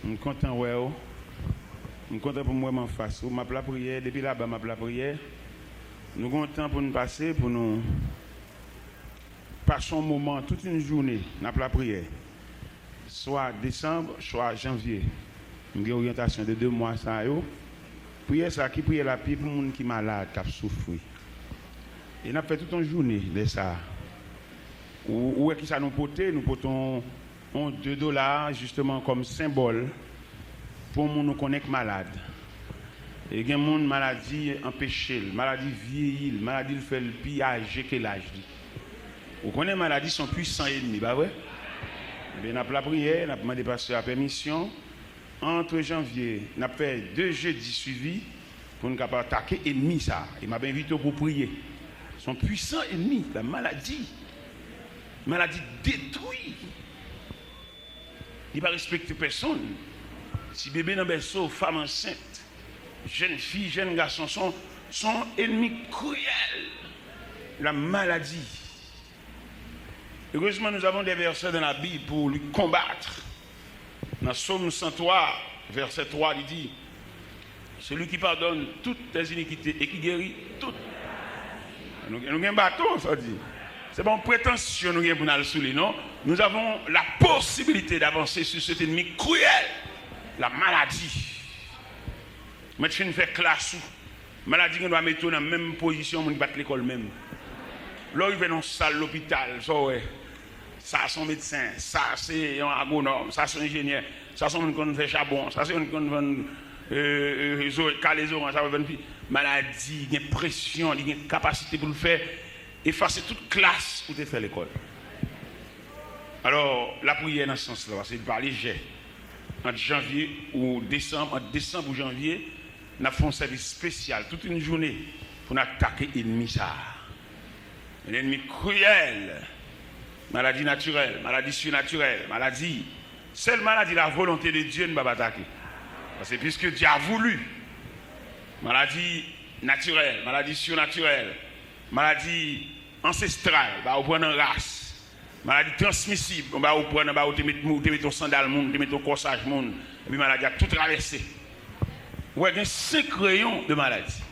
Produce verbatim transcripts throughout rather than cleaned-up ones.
M kontan wè w. M kontan pou m wè m anfas ou. M ap lapriyè, depi laba m ap lapriyè. Nou gen yon tan pou n pase, pou nou pase yon moman, tout yon jounen, n ap lapriyè. Swa desanm, swa janvye. M gen oryantasyon de de mwa sa yo. Priyè sa, ki priyè l ap ye pou moun ki malad, k ap soufri. E n ap fè tout yon jounen de sa. Ou, ou wè kisa nou pote? Nou pote yon, yon de dola, jisteman, kòm senbòl pou yon moun ou konnen k malad. E gen moun, maladi anpeche l, maladi vyeyi l, maladi l fè l pi aje ke laj li. Ou konnen maladi se yon pwisan ènmi, pa vre? Ebyen, n ap lapriyè, n ap mande pastè a pèmisyon. Antre janvye, n ap fè de jedi swivi pou n kapab atake ènmi sa a. E m ap envite w pou w priye. Se yon pwisan ènmi, la maladi. Maladi detwi. Li pa respekte pèsonn. Ti bebe nan bèso, fanm ansent, jèn fi, jèn gason, se yon, se yon ènmi kriyèl. La maladi. Heureusement, nous avons des versets dans la Bible pour lui combattre. Dans Psaume cent trois, verset trois, il dit, celui qui pardonne toutes tes iniquités et qui guérit toutes. Nou, nou gen baton, sa di. Se pa yon pretansyon nou gen pou n al sou li, non. Nous avons la possibilité d'avancer sur cet ennemi cruel, la maladie. Mwen te fin fè klas ou. Maladi gen dwa mete w nan menm pozisyon moun ki pa t lekòl menm. Lè w rive nan yon sal lopital, sa w wè? Sa se yon medsen, sa se yon agwonòm, sa se yon enjenyè, sa se yon moun ki konn fè chabon, sa se yon moun ki konn vann, e, e, zo-, kale zoranj, sa vann pi. Maladi gen presyon, li gen kapasite pou l fè efase tout klas ou te fè lekòl. Alò, lapriyè nan sans la, paske li pa lejè. Ant janvye ou desanm, ant desanm ou janvye, n ap fè yon sèvis espesyal, tout yon jounen, pou n atake ènmi sa a. Yon ènmi kriyèl, maladi natirèl, maladi sinatirèl, maladi, sèl maladi la volonté de Dieu n p ap atake. Paske puisque Dieu a voulu, maladi natirèl, maladi sinatirèl, maladi ansestral, ba ou pran nan ras, maladi transmisib, ba ou pran nan, ba ou te met, ou te met yon sandal moun, ou te met yon kòsaj moun, epi maladi a tou travèse. Ou wè, gen senk reyon de maladi.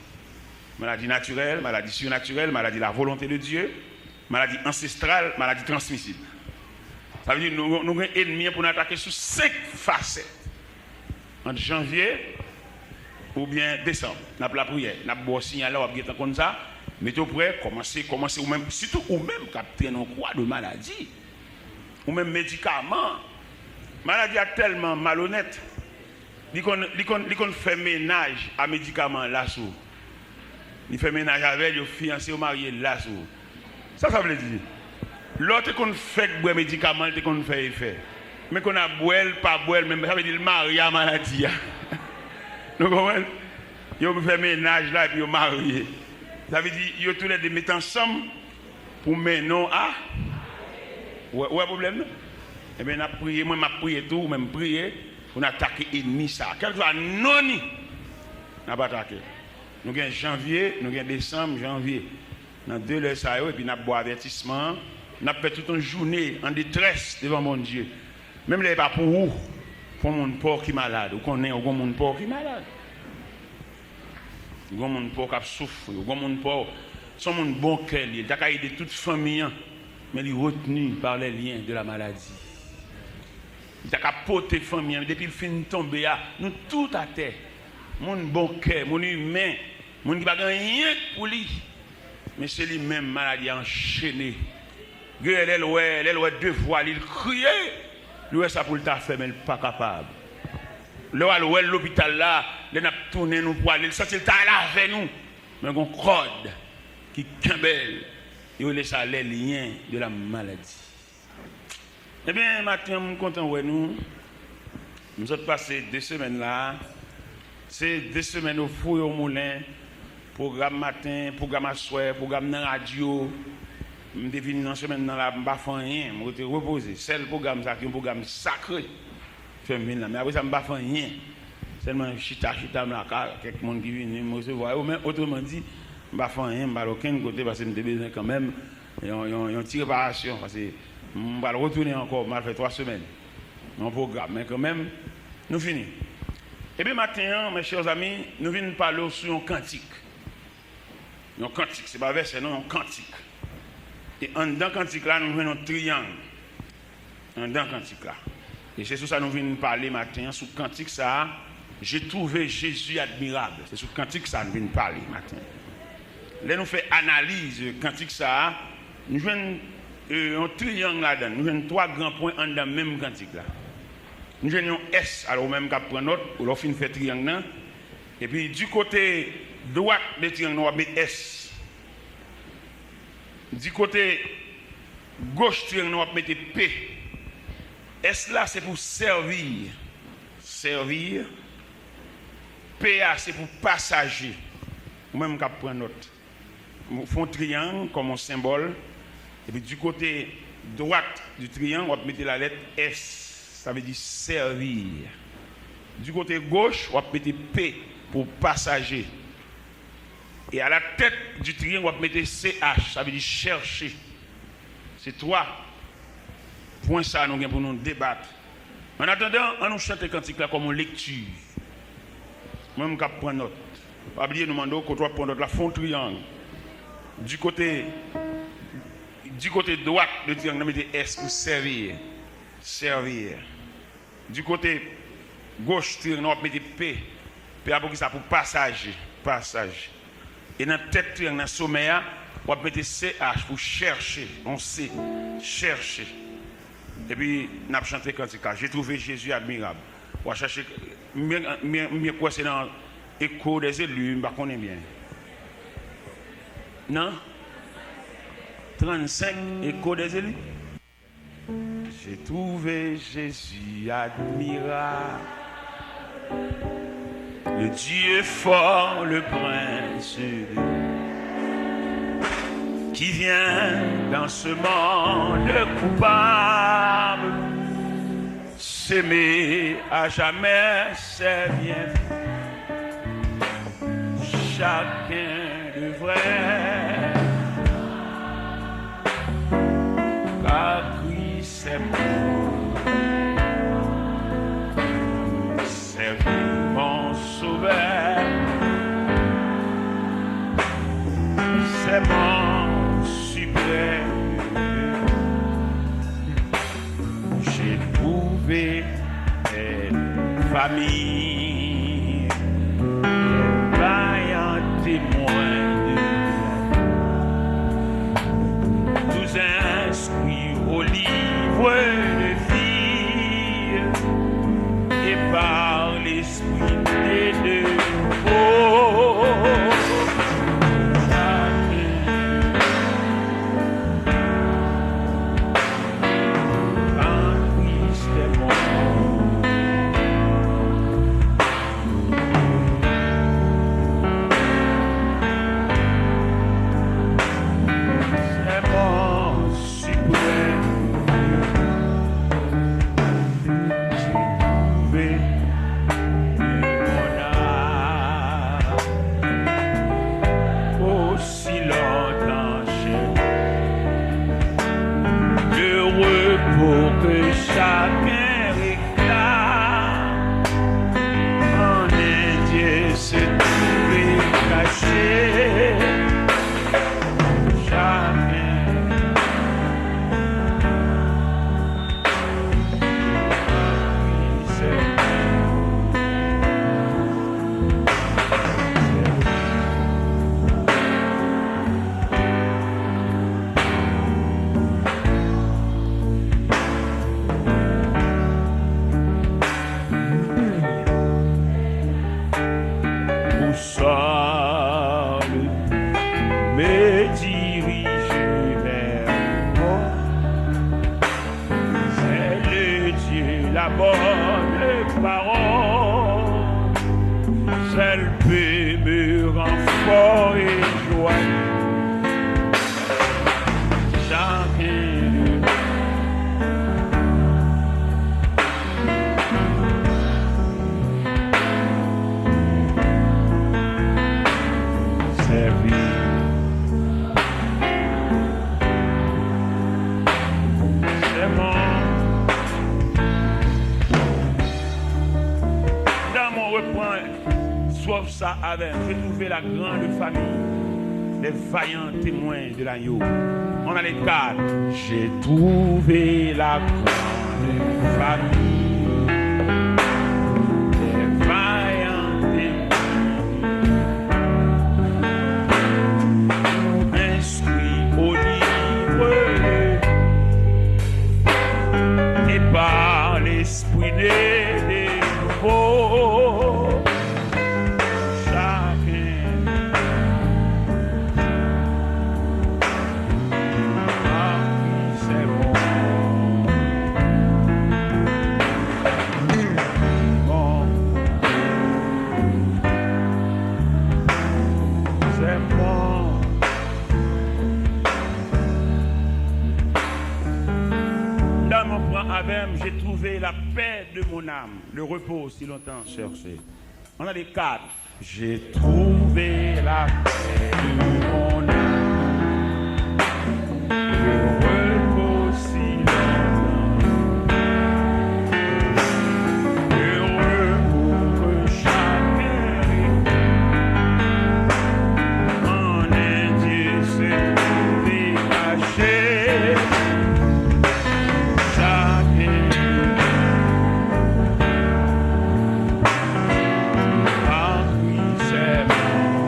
Maladi natirèl, maladi sinatirèl, maladi la volonté de Dieu, maladi ansestral, maladi transmisib. Sa vle di nou, nou gen ènmi an pou n atake sou senk fasèt. Ant janvye oubyen desanm, n ap lapriyè, n ap ba w siyal la, w ap gentan konn sa. Mete w prè, kòmanse, kòmanse ou menm, sitou ou menm k ap trennen yon kwa de maladi. Ou menm medikaman. Maladi a tèlman malonèt, li konn, li konn, li konn fè mennaj a medikaman an la sou ou. Li fè mennaj avè l, yo fiyanse, yo marye, l la sou ou. Sa sa vle di? Lè w te konn fèk bwè medikaman, li te konn fè efè. Men kounye a bwè l, pa bwè l, men sa vle di l marye a maladi a. Nou konprann? Yo fè mennaj la epi yo marye. Sa vle di yo toulède met ansanm pou mennen w a. Ou wè, ou wè pwoblèm nan? Ebyen, n ap priye, mwen m ap priye tou, ou menm priye, pou n atake ènmi sa a. Kèlkeswa non li, n ap atake. Nou gen janvye, nou gen desanm, janvye. Nan de lè sa yo, epi n ap ba w avètisman an, n ap fè tout yon jounen an detrès devan Bondye. Menm lè e pa pou ou, pou yon moun pa w ki malad, ou konnen ou gen yon moun pa w ki malad. Ou gen yon moun pa w k ap soufri, ou gen yon moun pa w, se yon moun bon kè li ye, li ta ka ede tout fanmi an, men li retenu par les liens de la maladie. Li ta ka pote fanmi an, men depi l fin tonbe a, nou tout atè. Moun bon kè, moun imen, moun ki pa gen anyen k pou li. Men se li menm maladi a anchene. Genlè lè l wè, lè l wè devwa li, l kriye. Li wè sa pou l ta fè, men l pa kapab. Lè w al wè l lopital la, lè n ap tounen nou pou ale, l santi l ta al avè nou. Men gon kòd ki kenbe l. Yo rele sa les liens de la maladie. Ebyen, maten an, m kontan wè nou. M sot pase de semèn la. Se de semèn o fou e o moulen. Pwogram maten, pwogram aswè, pwogram nan radyo. M te vin nan semèn nan la, m pa fè anyen. M rete repoze. Sèl pwogram sa ki yon pwogram sakre fè m vin la. Men apre sa, m pa fè anyen. Sèlman chita, chita m la ka, kèk moun ki vini, m resevwa yo. Men otreman di, m pa fè anyen, m pa al okenn kote paske m te bezwen kanmenm yon, yon, yon ti reparasyon. Paske m pral retounen ankò, m al fè twa semèn. Yon pwogram. Men kanmenm, Nou fini. Ebyen, maten an, mes chers amis, nou vin pale w sou yon kantik. Yon kantik, se pa vèsè, non, yon kantik. E anndan kantik la, nou jwenn yon triyang. Anndan kantik la. E se sou sa nou vin pale maten an, sou kantik sa a, J'ai trouvé Jésus admirable. Se sou kantik sa a nou vin pale maten an. Lè nou fè analiz kantik sa a, nou jwenn, e, yon triyang ladan l. Nou jwenn twa gran pwen anndan menm kantik la. Nou jwenn yon S, alò, ou menm k ap pran nòt, ou lè w fin fè triyang nan. Epi, di kote dwat de triyang nan, w ap met S. Di kote goch triyang nan, w ap mete P. S la, se pou sèvi. Sèvi. P a, se pou pasaje. Ou menm k ap pran nòt. Fè yon triyang kòm yon senbòl. Epi, di kote dwat di triyang, w ap mete lalèt S. Sa vle di sèvi. Di kote goch, w ap mete P pou pasaje. E à la tête du triangle, w ap mete C H, sa vle di chèche. Se twa pwen sa a nou gen pou nou debat. An atandan, an nou chante kantik la kòm yon lekti. Mwen menm k ap pran nòt. Pa bliye, nou mande w kote w ap pran nòt la, fè yon triyang. Di kote, di kote dwat de triyang nan, mete S pou sèvi. Sèvi. Di kote goch triyang nan, w ap mete P. P a pou kisa? Pou pasaje. Pasaje. E nan tèt triyang nan, somè a, w ap mete C H pou chèche. Yon C. Chèche. Epi, n ap chante kantik la, J'ai trouvé Jésus admirable. W a chèche, m byen, m byen, m byen kwè se nan Echo des élus, m pa konnen byen. Nan trannsenk, Echo des élus. J'ai trouvé Jésus admirable, le Dieu fort, le prince de qui vient dans ce monde coupable s'aimer à jamais ses bienfaits. Chacun devrait, car Christ est mort, servir mon sauveur, c'est mon suprême. J'ai trouvé une famille, vaillant témoin de la, nous inscrits au livre de vie et par l'Esprit de Dieu. Oh, si lontan chercher le repos que chacun réclame. En un Dieu se trouver caché. Chacun. Boussole me dirige vers toi. C'est le Dieu, la bonne parole. Seul peut me rendre fort et joyeux. Chacun de nous servir. C'est mon Pòv sa avè m, j'ai trouvé la grande famille des vaillants témoins de l'agneau. On a les quatre. J'ai trouvé la grande famille des vaillants témoins. Inscrits au livre et par l'Esprit de Dieu. Oh, chacun a pris ses bons, ses bons. Dam, pran avè m, j'ai trouvé la paix de mon âme, le repos si longtemps cherché. On a les quatre. J'ai trouvé la paix de mon âme, le repos si longtemps, le repos que chacun en un Dieu se trouve caché. Chacun a pris ses bons,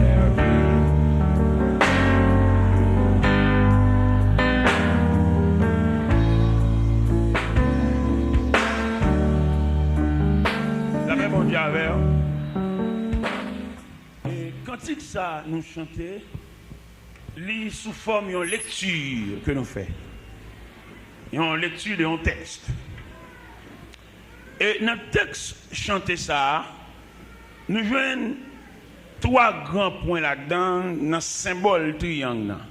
servi. Lapè Bondye avè w. E kantik sa nou chante, li sou fòm yon lekti ke nou fè. Yon lekti de yon tèks. E nan tèks chante sa a, nou jwenn twa gran pwen ladan, nan senbòl triyang nan.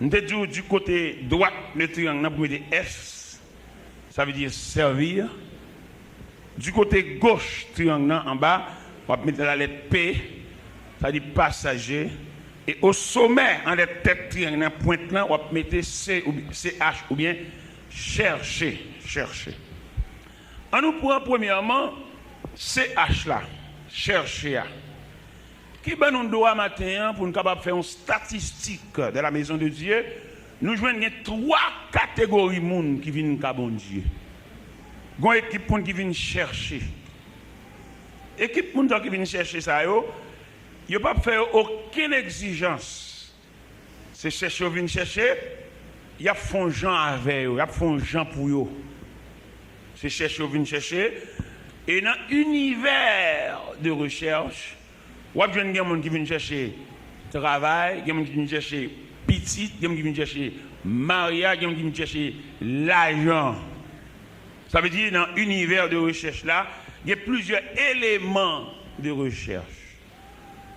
M te di w, di kote dwat de triyang nan, pou mete S, sa vle di servir. Di kote goch triyang nan, anba, w ap mete lalèt P, sa vle di pasaje. E o somè, anlè tèt triyang nan, pwent lan, w ap mete C, ou, C H oubyen chèche, chèche. An nou pran premyèman C H la, chèche a, ki ban nou dwa maten an pou n kapab fè yon statistik de la Maison de Dieu. Nou jwenn gen twa kategori moun ki vin ka Bondye. Gon ekip moun ki vin chèche. Ekip moun sa ki vin chèche sa yo, yo p ap fè yo okenn egzijans. Se chèche yo vin chèche, y ap fè yon jan avè yo, y ap fè yon jan pou yo. Se chèche yo vin chèche. E nan univers de recherche, w ap jwenn gen moun ki vin chèche travay, gen moun ki vin chèche pitit, gen moun ki vin chèche maryaj, gen moun ki vin chèche lajan. Sa vle di, nan univers de recherche la, gen plizyè eleman de recherche.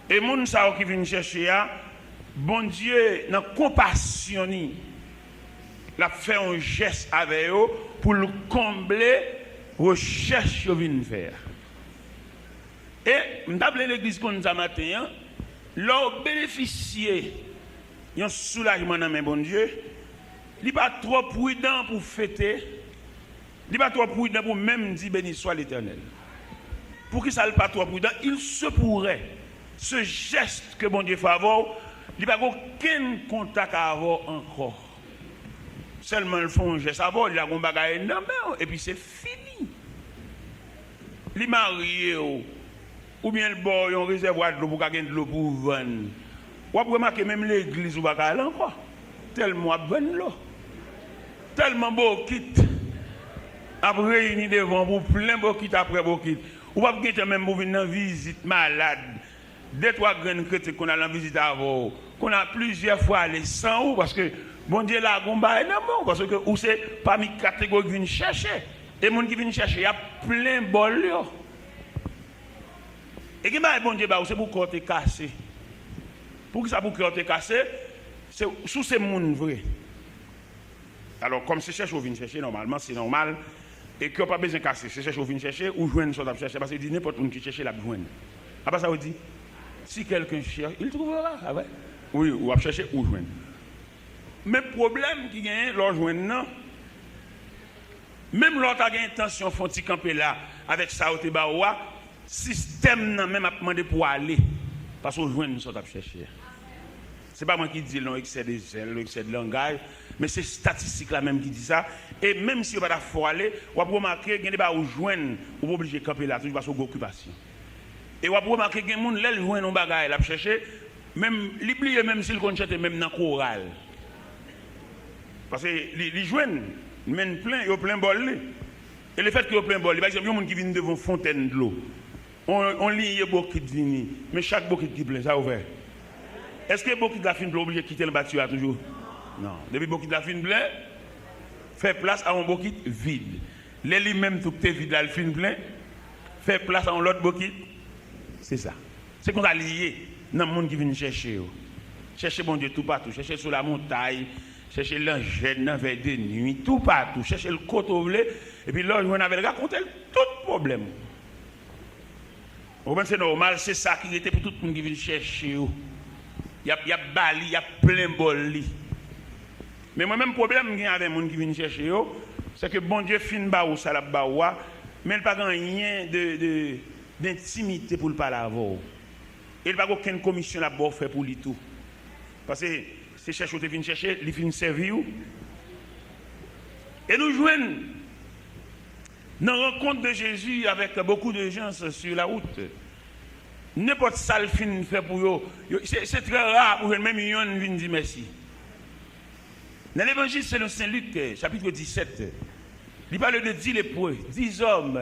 E moun sa yo ki vin chèche a, Bondye, nan konpasyon ni, l ap fè yon jès avè yo pou l konble rechèch yo vin fè a. E m ta vle legliz konn sa maten an, lè w benefisye yon soulajman nan men Bondye, li pa twò pridan pou fete, li pa twò pridan pou menm di, Béni soit l'Éternel. Poukisa l pa twò pridan? Il se pourrait, ce geste que Bondye fè avè w, li pa gen okenn kontak avè w ankò. Sèlman l fè yon jès avè w, li lage yon bagay nan men w, epi se fini. Li marye w, oubyen l ba w yon rezèvwa dlo pou w ka gen dlo pou w vann. W ap remake menm legliz ou pa ka al ankò, tèlman w ap vann dlo. Tèlman bokit ap reyini devan w pou plen bokit apre bokit. Ou p ap gen tan menm pou vin nan vizit malad. De twa grenn kretyen k konn al nan vizit avè w, konn al plizyè fwa ale san ou, paske Bondye lage yon bagay nan men w, paske ou se pami kategori k vin chèche. E moun ki vin chèche, y ap plen bòl yo. E gen bagay Bondye ba w, se pou kè w te kase. Poukisa pou kè w te kase? Se, si w se moun vre. Alò, kòm se chèche w vin chèche, nòmalman, se nòmal. E kè w pa bezwen kase, se chèche w vin chèche, ou jwenn sa w t ap chèche, paske li di, nenpòt moun ki chèche, l ap jwenn. A pa sa yo di, si quelqu'un cherche, il trouvera, a vre? Wi, w ap chèche, ou jwenn. Men pwoblèm ki genyen, lè w jwenn nan, Menm lè w ta gen entansyon fè yon ti kanpe la avèk sa yo te ba ou a, sistèm nan menm ap mande pou w ale, paske w jwenn sa w t ap chèche a. Se pa mwen ki di l, non, eksè de zèl, eksè de langaj, men se estatistik la menm ki di sa. E menm si yo pa ta fè w ale, w ap remake gen de bagay ou jwenn, ou pa oblije kanpe la toujou paske w gen okipasyon. E w ap remake gen moun, lè l jwenn yon bagay l ap chèche, menm, li bliye menm si l konn chante menm nan koral. Paske li, li jwenn, men l plen, yo plen bòl li. E lefètke yo plen bòl li, pa egzanp, yon moun ki vin devan yon fontèn dlo, on, on liye bokit vini, men chak bokit ki plen, sa yo fè? Èske bokit la fin plen, oblije kite l anba tiyo a toujou? Non. Depi bokit la fin plen, fè plas a yon bokit vid. Lè li menm tou ki te vid la, l fin plen, fè plas a yon lòt bokit. Se sa. Se konsa li ye nan moun ki vin chèche yo. Chèche Bondye toupatou. Chèche l sou lamontay. Chèche l nan jèn, nan vèy de nwi, toupatou. Chèche l kote w vle. Epi lè w jwenn avè l, rakonte l tout pwoblèm ou. Ou konprann? Se nòmal, se sa ki rete pou tout moun ki vin chèche yo. Y ap, y ap ba li, y ap plen bòl li. Men mwen menm, pwoblèm m gen avè moun ki vin chèche yo, se ke Bondye fin ba ou sa l ap ba ou a, men l pa gen anyen de, de, dentimite pou l pale avè w. E l pa gen okenn komisyon l ap ba w fè pou li tou. Paske se chèche w te vin chèche, li fin sèvi w. E nou jwenn nan rankont de Jezi avèk beaucoup de gens sur la route. Nenpòt sa l fin fè pou yo, yo, se, se trè ra pou jwenn menm yonn vin di mèsi. Nan Levanjil selon Sen Lik, chapit disèt, li pale de dis lépreux, dis hommes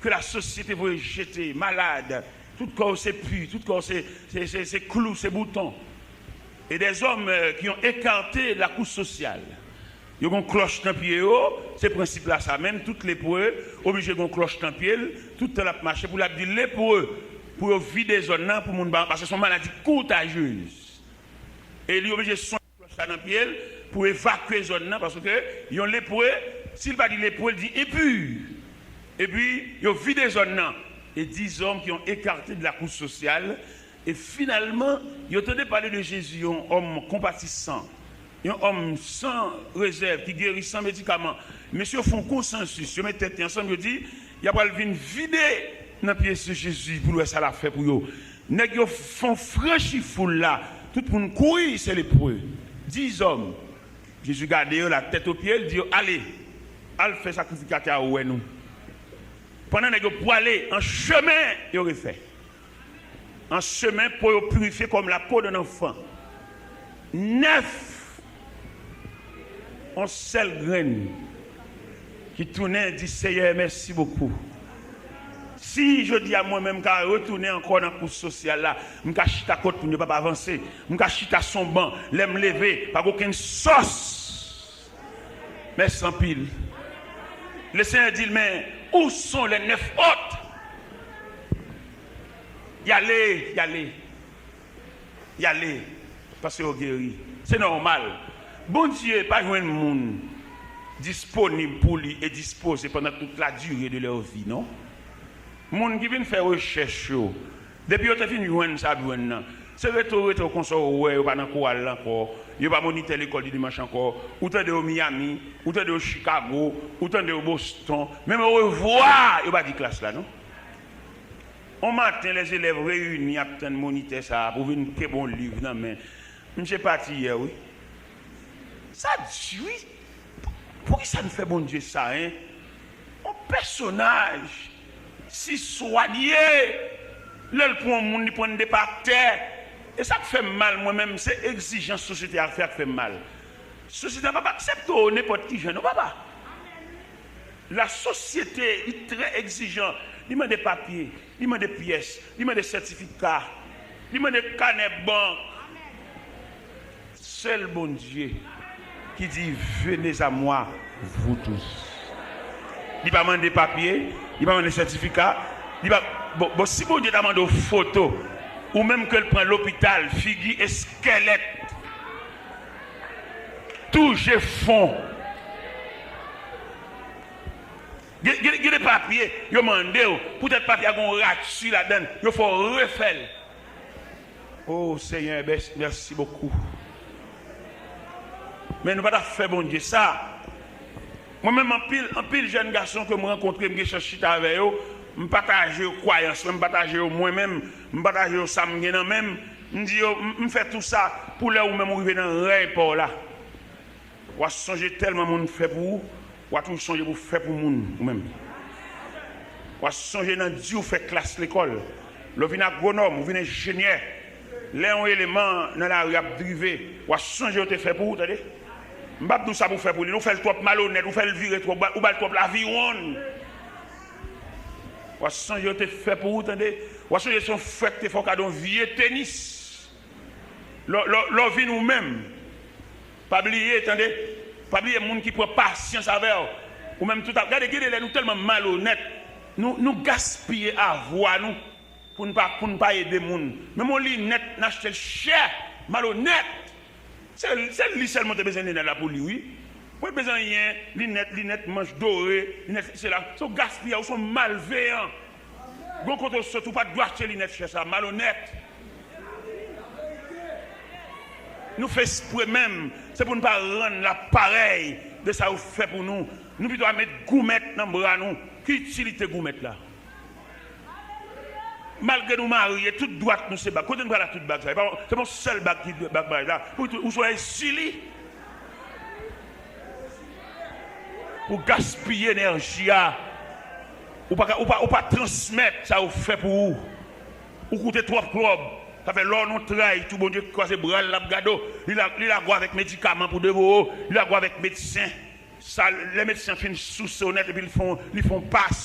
que la société voulait jeter, malades, tout kò yo se pi, tout kò yo se, se, se, se klou, se bouton. Et des hommes, euh, qui ont écarté la couche sociale. Yo gen klòch nan pye yo, se prensip la sa menm, tout lepre oblije gen klòch nan pye l, tout tan l ap mache pou l ap di lepre, pou yo vide zòn nan, pou moun pa, paske se yon maladi kontajyez. E li oblije sonje klòch la nan pye l pou evakye zòn nan, paske yon lepre, si l pa di lepre, l di enpi. Epi, yo vide zòn nan. Et dix hommes qui ont écarté de la couche sociale, e finalman, yo tande pale de Jezi, yon òm konpatisan, yon òm san rezèv, ki geri san medikaman. Mesye yo fè yon konsansis, yo met tèt yo ansanm, yo di, y ap pral vin vide nan pye Jezi pou l wè sa l ap fè pou yo. Nèg yo fè yon franchi foul la, tout moun kouri, se lepre. Dis hommes. Jezi gade yo, la tèt o pye, l di yo, ale, al fè sakrifikatè a wè nou. Pandan nèg yo prale, an chemen, yo refè. An chemen, po yo pirifye kòm la po d'un enfant. Nèf, yon sèl grenn ki tounen di, Seyè, mèsi bokou. Si jodi a mwen menm m ka retounen ankò nan kous sosyal la, m ka chita kot moun yo p ap avanse, m ka chita sou yon ban, lè m leve, pa gen okenn sòs. Mèsi anpil. Le Senyè di l, men, où sont les neuf autres? Y ale, y ale. Y ale, paske yo geri. Se nòmal. Bondye pa jwenn moun disponib pou li e dispoze pandan tout la dire de leur vie, non. Moun ki vin fè rechèch yo, depi yo te fin jwenn sa ap jwenn nan, se rete w rete w konsa w wè yo pa nan koral la ankò, yo pa monitè lekòl di dimanch ankò, ou tande yo Miami, ou tande yo Chicago, ou tande yo Boston, menm orevwa yo pa di klas la non. On maten, lè zelèv reyini ap tann monitè sa a pou vin kenbe yon liv nan men, misye pati yè wi. Sa di wi. Poukisa n fè Bondye sa, en? On pèsonaj si swanye, lè l pran yon moun, li pran n depi atè. E sa k fè m mal, mwen menm, se egzijans sosyete a fè k fè m mal. Sosyete a p ap aksepte w nenpòt ki jan, non, papa. Lasosyete, li trè egzijan. Li mande papye, li mande pyès, li mande sètifika, li mande kanè bank. Sèl Bondye ki di, venez à moi, vous tous. Li pa mande papye, li pa mande sètifika, li pa, bon, bon, si Bondye ta mande w foto, ou menm ke l pran lopital, figi eskèlèt, tou je fon. Gen, gen, gen de papye, yo mande w, poutèt papye a gen yon rati ladan l, yo fè w refè l. O Senyè, mèsi, mèsi bokou. Men nou pa t ap fè Bondye sa. Mwen menm, anpil, anpil jèn gason ke m rankontre, m gen chans chita avè yo, m pataje yo kwayans mwen, m pataje yo mwen menm, m pataje yo sa m gen nan men m, m di yo, m, m fè tou sa pou lè ou menm ou rive nan rèy pa w la. W a sonje tèlman moun fè pou ou, w a toujou sonje pou fè pou moun ou menm. W a sonje nan di w fè klas lekòl, lè w vin agwonòm, ou vin enjenyè, lè yon eleman nan lari ap drive, w a sonje yo te fè pou ou, tande. M p ap di w sa pou w fè pou li, non, ou fè l twòp malonèt, ou fè l vire twòp, ou ba l twòp laviwonn. W a sonje yo te fè pou ou, tande. W a sonje se yon frè ki te fè w kado yon vye tenis. Lè w, lè w, lè w vin ou menm, pa bliye, tande, pa bliye moun ki pran pasyans avè w. Ou menm tout ap gade, gen de lè nou tèlman malonèt, nou, nou gaspiye avwa nou pou n pa, pou n pa ede moun. Menm yon linèt, n achte l chè, malonèt. Se, se li sèlman te bezwen linèt la pou li, wi. Mwen bezwen anyen, linèt, linèt manch dore, linèt sila. Se yon gaspiyay, ou se yon malveyan. Gon kote w sot, ou pa t dwe achte linèt chè sa, malonèt. Nou fè espre menm, se pou n pa rann la parèy de sa yo fè pou nou. Nou pito a met goumèt nan bra nou. Ki itilite goumèt la? Malgre nou marye, tout dwat nou se bag. Kote nou pral ak tout bag sa? Se pa, se pa yon sèl bag ki bag maryaj la. Pou tout, ou chwazi li. Ou gaspiye enèji a. Ou pa ka, ou pa, ou pa transmèt sa yo fè pou ou. Ou koute twòp klòb. Sa fè lè w nan yon tray tou, Bondye kwaze bra l, l ap gade w. Li la, li la gwo avèk medikaman pou devore w. Li la gwo avèk medsen. Sa, lè medsen an fin souse w nèt, epi li fè w, li fè w pas.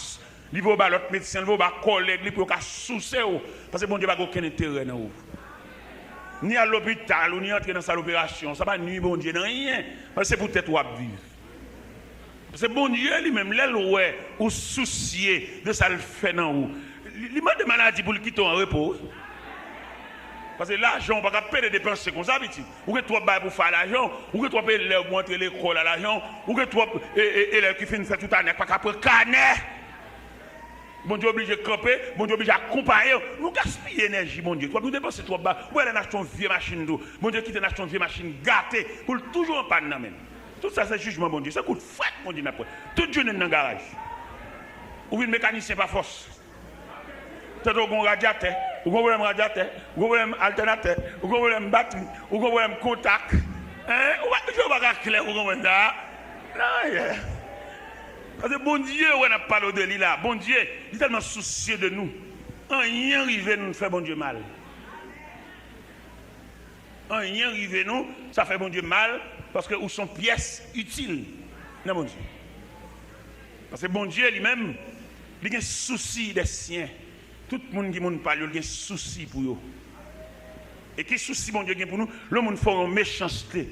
Li voye w ba lòt medsen, li voye w ba kòlèg li pou yo ka souse w. Paske Bondye pa gen okenn enterè nan ou. Ni al lopital ou ni antre nan sal operasyon, sa pa nwi Bondye nan anyen. Paske se pou tèt ou w ap viv. Paske Bondye li menm, lè l wè ou sousye de sa l fè nan ou, li, li mande maladi pou l kite w an repo. Paske lajan w pa ka pede depanse konsa, pitit. Ou gen twòp bagay pou fè a lajan w. Ou gen twòp elèv pou antre lekòl a lajan w. Ou gen twòp e, e, elèv ki fin fè tout ane a ki pa ka pran kanè. Bondye oblije kanpe, Bondye oblije akonpaye w. Nou gaspiye enèji Bondye twòp, nou depanse twòp ba. Ou wè lè n achte yon vye machin tou, Bondye kite n achte yon vye machin gate pou l toujou an pàn nan men n. Tout sa se jijman Bondye, se kout frèt Bondye n ap pran. Tout jounen n nan garaj. Ou vin mekanisyen pa fòs. Tande w gen yon radyatè, ou gen yon pwoblèm radyatè, ou gen yon pwoblèm altènatè, ou gen yon pwoblèm batri, ou gen yon pwoblèm kontak. Hein? Ou pa, je pa ka klè pou konprann sa. Non, yeah. Paske Bondye, wè n ap pale de li la. Bondye, li tèlman sousye de nou. Anyen rive nou fè Bondye mal. Anyen rive nou, sa fè Bondye mal, paske ou se yon pyès itil nan Bondye. Paske Bondye li menm, li gen sousi dè syen. Tout moun ki moun pa l yo, li gen sousi pou yo. E ki sousi Bondye gen pou nou? Lè yon moun fè w yon mechanste,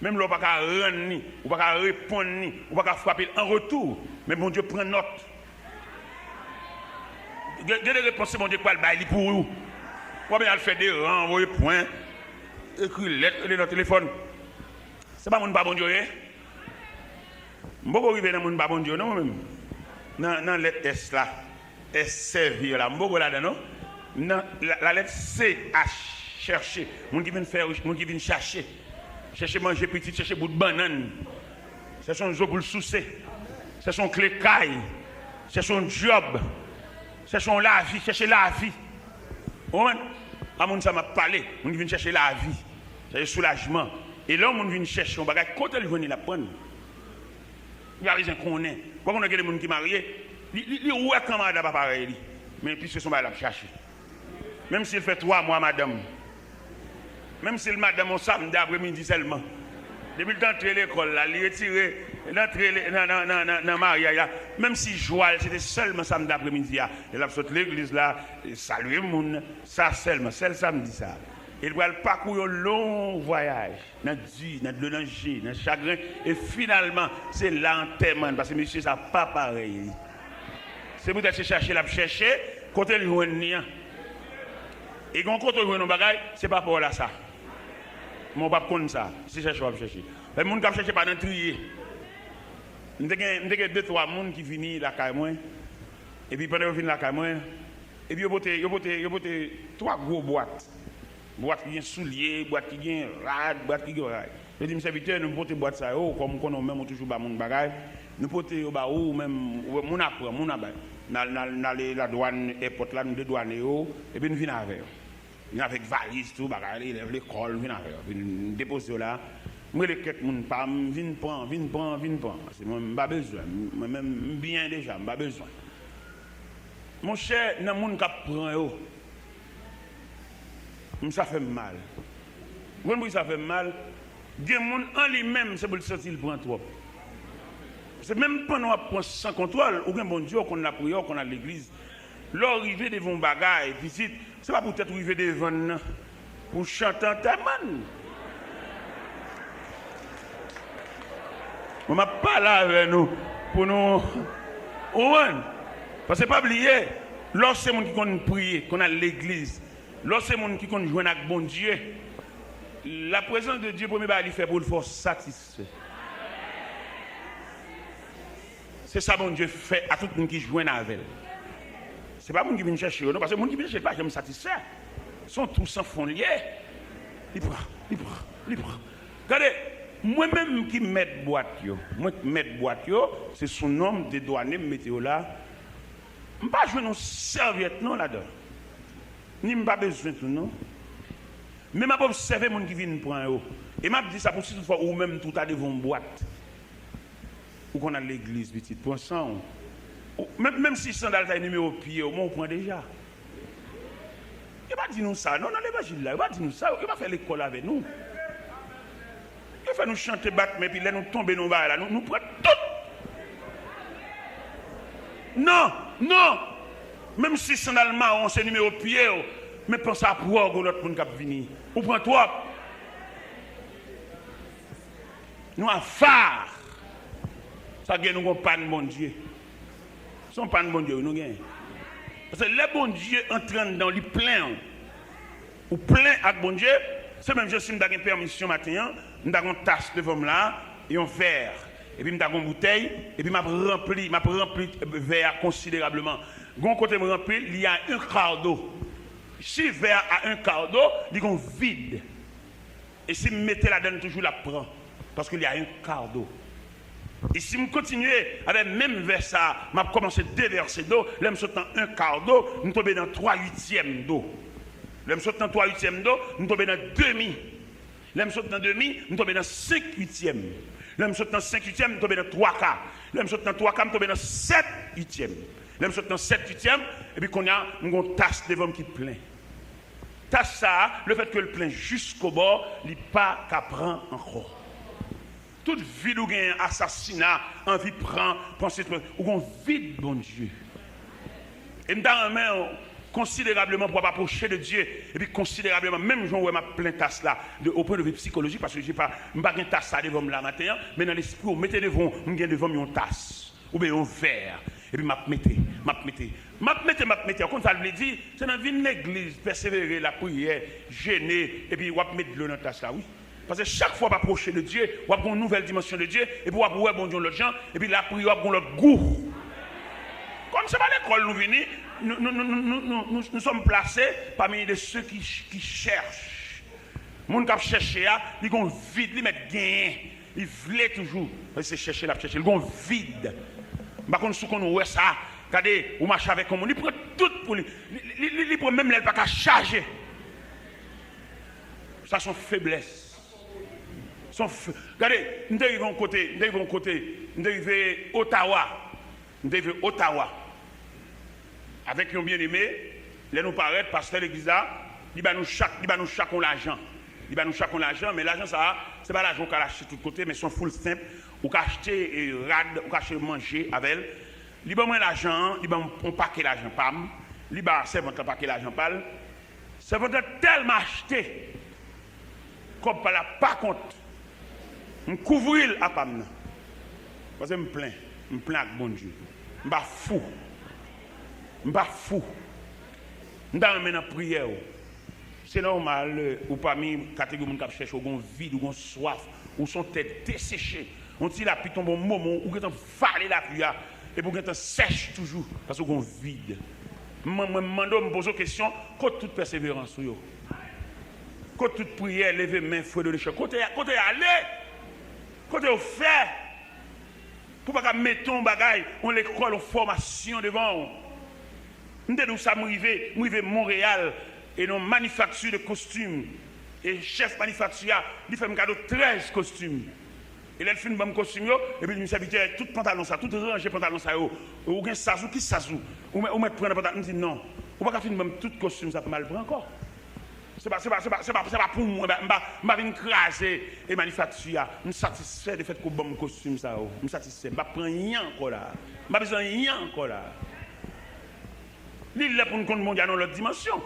menm lè w pa ka rann li, ou pa ka reponn li, ou pa ka frape l an retou, men Bondye pran nòt. Gen, gen de repons se Bondye k pral bay li pou ou. W ap al fè deran, voye pwen, ekri lèt, rele nan telefòn. Se pa moun pa Bondye yo ye? M poko rive nan moun pa Bondye yo non, mwen menm. Nan, nan lèt S la, S sèvi la, m poko ladan non. Nan la, la lèt C H, chèche. Moun ki vin fè, moun ki vin chache. Chèche manje pitit, chèche bout bannann. Chèche yon zo pou l souse. Chèche yon kle kay. Chèche yon djòb. Chèche yon lavi, chèche lavi. Ou konprann? A moun sa m ap pale, moun ki vin chèche lavi, chèche soulajman. E lè yon moun vin chèche yon bagay, kote l jwenn li, l ap pran l. Li pa bezwen konnen. Ou pa konnen gen de moun ki marye, li, li, li wè kanmarad la pa parèy li. Men piske se yon bagay l ap chache. Menm si l fè twa mwa madanm. Menm si l madanm yon samdi apremidi sèlman. Depi l t antre lekòl la, li retire l antre le-, nan, nan, nan, nan, nan maryaj la. Menm si jwa l se te sèlman samdi apremidi a. Lè l ap sot legliz la, salye moun, sa sèlman, sèl samdi sa. E l pral pakou yon long vwayaj. Nan di, nan dlo nan je, nan chagren, e finalman, se la antèman l, paske mesye sa pa parèy li. Se poutèt se chèche l ap chèche, kote l jwenn li an. E gen yon kote w jwenn yon bagay, se pa pa w la sa. Men w p ap konn sa, se chèche w ap chèche. Men moun k ap chèche pa nan triye. M te gen, m te gen de twa moun ki vini lakay mwen, epi pandan yo vin lakay mwen, epi yo pote, yo pote, yo pote twa gwo bwat. Bwat ki gen soulye, bwat ki gen rad, bwat ki gen bagay. Yo di m, "Sèvitè, nou pote bwat sa yo, kòm ou konnen ou menm ou toujou ba moun bagay, nou pote yo ba ou, ou menm, ou, moun ap pran, moun ap bay." N al, n al, n ale ladwàn, èpòt la, nou dedwane yo, epi n vin avè yo. Vin avèk valiz, tou, bagay, elèv lekòl, vin avè yo. Epi n depoze yo la. M rele kèk moun pa m, "Vin pran, vin pran, vin pran." Paske mwen, m pa bezwen, mwen menm, m byen deja, m pa bezwen. Monchè, nan moun k ap pran yo, m, sa fè m mal. Ou konn poukisa sa fè m mal? Gen moun an li menm, se pou l santi l pran twòp. Se menm pandan w ap pran san kontwòl, ou gen Bondye, w konn lapriyè, w konn al legliz. Lè w rive devan yon bagay, pitit, se pa poutèt ou rive devan l nan pou w chante antèman l. Mwen, m ap pale avè nou pou nou, ou konprann? Paske pa bliye, lè w se moun ki konn priye, konn al legliz, lè w se moun ki konn jwenn ak Bondye, la présence de Dieu, premye bagay li fè pou l fè w satisfè. Se sa Bondye fè a tout moun ki jwenn avè l. Se pa moun ki vin chèche yo, non, paske moun ki vin chèche l pa janm satisfè. Se yon twou san fon l ye. Li pran, li pran, li pran. Gade, mwen menm ki mèt bwat yo, mwen k mèt bwat yo, se sou non m, dedwane m, mete yo la. M pa jwenn yon sèvyèt non ladan. Ni m pa bezwen tou non. Men m ap obsève moun ki vin pran yo. E m ap di sa pou si toutfwa ou menm tou ta devan yon bwat. Ou konn al legliz, pitit, pran san w. Ou, menm, menm si sandal sa e nimewo pye w, men ou pran deja. Yo pa di nou sa, non, nan levanjil la, yo pa di nou sa, yo pa fè lekòl avè nou. Yo fè nou chante, bat men, epi lè nou tonbe nan yon bagay la, nou, nou pran tout. Non, non. Menm si sandal mawon se nimewo pye w, men panse a pran w, gon lòt moun k ap vini. Ou pran twòp. Nou ava. Sa gen nou gon pàn Bondye. Se yon pàn Bondye wi nou gen. Paske lè Bondye antre anndan w, li plen w. Ou plen ak Bondye, se menm jan si m ta gen pèmisyon maten an, m ta gon tas devan m la, yon vè, epi m ta gon boutèy, epi m ap ranpli, m ap ranpli vè a konsiderableman. Gon kote m ranpli l, li a un quart d'eau. Si vè a a un quart d'eau, li gon vid. E si m mete ladan l toujou, l ap pran. Paske li a un quart d'eau. E si m kontinye avè menm vè sa a, m ap kòmanse devèse dlo. Lè m sot nan un quart d'eau, m tonbe nan twa uityèm dlo. Lè m sot nan twa uityèm dlo, m tonbe nan demi. Lè m sot nan demi, m tonbe nan senk uityèm. Lè m sot nan senk uityèm, m tonbe nan twa ka. Lè m sot nan twa ka, m tonbe nan sèt uityèm. Lè m sot nan sèt uityèm, epi kounye a, m gon tas devan m ki plen. Tas sa a, lefètke l plen jiskobò, li pa ka pran ankò. Tout vid ou genyen, asasina, anvi pran, panse, ou gon vid Bondye. E m ta renmen w konsiderableman pou w ap apwoche de Dye, epi konsiderableman, menm jan w wè m ap plen tas la, de, au point de vue psychologique, paske je pa, m pa gen tas sa devan m la maten an, men nan lespri w, mete devan w, m gen devan m yon tas. Oubyen yon vè, epi m ap mete, m ap mete, m ap mete, m ap mete. Ou konn sa l vle di? Se nan vin legliz, pèsevere, lapriyè, jene, epi w ap met dlo nan tas la, wi. Paske chak fwa w ap apwoche de Dye, w ap gen yon nouvèl dimansyon de Dye, epi w ap wè Bondye yon lòt jan, epi lapriyè w ap gen yon lòt gou. Kòm se pa lekòl nou vini, nous, nous, nous, nous, nous, nous sommes placés parmi de ceux qui, qui cherchent. Moun k ap chèche a, li gon vid, li mèt genyen. Li vle toujou. Paske se chèche l ap chèche. Li gon vid. M pa konn si w konn wè sa. Gade, ou mache avèk yon moun, li pran tout pou li. Li, li, li, li pran menm lè l pa ka chaje. Sa se yon feblès. Se yon fe-, gade, m te rive yon kote, m te rive yon kote, m te rive Ottawa. M te rive Ottawa avèk yon byeneme. Lè nou parèt, pastè legliz la, li ba nou chak, li ba nou chak yon lajan. Li ba nou chak yon lajan, men lajan sa a, se pa lajan ou ka al achte tout kote, men se yon food stamp. Ou ka achte, e, rad, ou ka achte manje avè l. Li ban mwen lajan an, li ban m yon pake lajan pa m. Li ba sèvant lan pake lajan pa l. Sèvant lan tèlman achte, kòb pa l la pa kont. M kouvri l a pa m nan. Paske m plen. M plen ak Bondye. M pa fou. M pa fou. M ta renmen nan priyè w. Se nòmal, ou pami kategori moun k ap chèche, ou gon vid, ou gon swaf, ou se yon tè deseche. Yon ti lapli tonbe yon moman, ou gentan vale lapli a, epi ou gentan sèch toujou, paske ou gon vid. Mwen, mwen mande w, m poze w kesyon, kot tout pèseverans ou yo? Kot tout priyè, leve men, fredonechan? Kote, kote y ale? Kote yo fè? Pou pa ka mete yon bagay, yon lekòl, yon fòmasyon devan w. M te di w sa, m rive, m rive Monreyal, e nan yon manifakti de kostim. E chèf manifakti a, li fè m kado trèz kostim. E lè l fin ban m kostim yo, epi li di m, sèvitè, tout pantalon sa, tout ranje pantalon sa yo, ou gen saz ou, ki saz ou? Ou mèt, ou mèt pran nan pantalon. M di, non, ou pa ka fin ban m tout kostim sa pou m al pran ankò. Se pa, se pa, se pa, se pa, se pa pou mwen, m pa, m pa, m pa vin kraze e manifakti a. M satisfè de fèt ke w ban m kostim sa yo. M satisfè. M p ap pran anyen ankò la. M pa bezwen anyen ankò la. Li lè pou n konn Bondye a nan lòt dimansyon.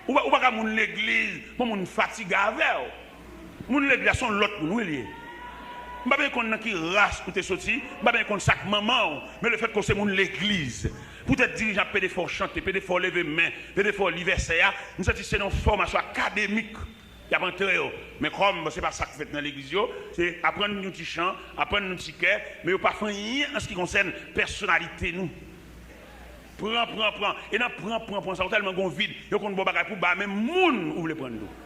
Ou pa, ou pa ka moun legliz, bon, moun fatige avè w. Moun legliz la se yon lòt moun, wi, li ye. M pa bezwen konn nan ki ras ou te soti, m pa bezwen konn sa k manman w, men lefètke w se moun legliz. Poutèt dirijan ap pede fè w chante, pede fè w leve men, pede fè w li vèsè a, m santi se nan yon fòmasyon akademik y ap antre yo. Men kòm se pa sa k fèt nan legliz yo, se aprann nou ti chan, aprann nou ti kè, men yo pa fè anyen an se ki konsène pèsonalite nou. Pran, pran, pran. E nan pran, pran, pran sa, ou tèlman gon vid, yo konn ba w bagay pou ba menm moun ou vle pran tou.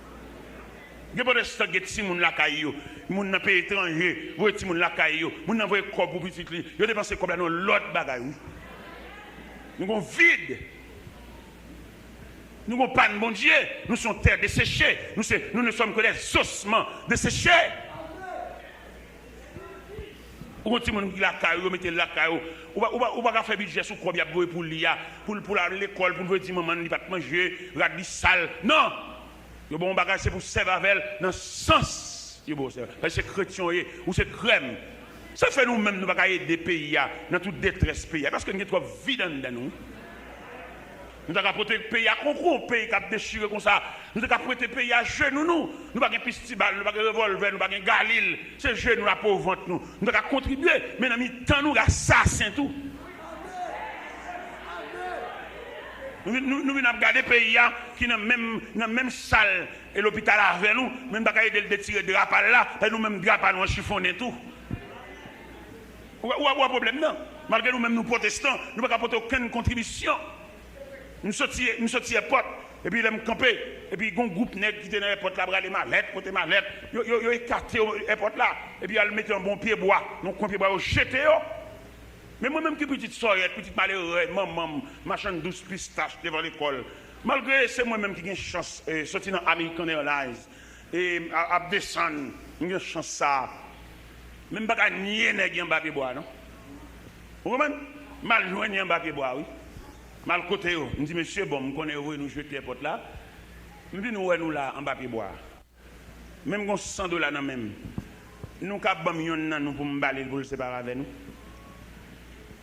Gen pwotestan gen timoun lakay yo, moun nan peyi etranje voye timoun lakay yo, moun nan voye kòb pou pitit li, yo depanse kòb la nan lòt bagay, wi. Nou gon vid. Nou gon pàn Bondye. Nou se yon tè deseche. Nou se, nous ne sommes que des ossements desséchés. Ou gon timoun ki lakay ou, yo mete l lakay ou. Ou pa, ou pa, ou pa ka fè bidjè sou kòb y ap voye pou li a, pou l, pou l al lekòl, pou l voye di manman l li pa t manje, rad li sal. Non! Yo ba w yon bagay, se pou w sèvi avè l nan sans yo ba w sèvi. Paske se kretyen w ye, ou se krèm. Sa fè nou menm nou pa ka ede peyi a nan tout detrès peyi a, paske n gen twòp vid anndan nou. Nou ta ka pote peyi a konkou, peyi k ap dechire konsa. Nou te ka prete peyi a jenou nou. Nou pa gen pistibal, nou pa gen revòlvè, nou pa gen galil. Se jenou la pou vant nou. Nou te ka kontribye, men nan mitan nou, gen asasen tou. Nou vin, nou, nou vin ap gade peyi a ki nan menm, nan menm sal e lopital avè nou, men nou pa ka ede l detire dra pa l la, paske nou menm dra pa nou an chifonnen tou. Ou wè, ou wè, ou wè pwoblèm nan? Malgre nou menm nou pwotestan, nou pa ka pote okenn kontribisyon. M soti, m soti èpòt, epi lè m kanpe, epi gon gwoup nèg ki te nan èpòt la prale malèt, pote malèt, yo, yo, yo ekate èpòt la, epi y al mete anba yon pyebwa, nan kwen pyebwa, yo jete yo. Men mwen menm ki pitit sòrèt, pitit malere, manman m, machann dous pistach devan lekòl, malgre se mwen menm ki gen chans, eh, soti nan American Airlines, e a-, ap desann, m gen chans sa a. Men m pa ka nye nèg yo anba pyebwa a, non. Ou konprann? M al jwenn yo anba pyebwa a, wi. M al kote yo. M di, mesye, bon, m konnen yo voye nou jete èpòt la. M vin wè nou la anba pyebwa a. Men m gen san dola nan men m. Nou ka ban m yonn nan nou pou m ba li l pou l separe avè nou?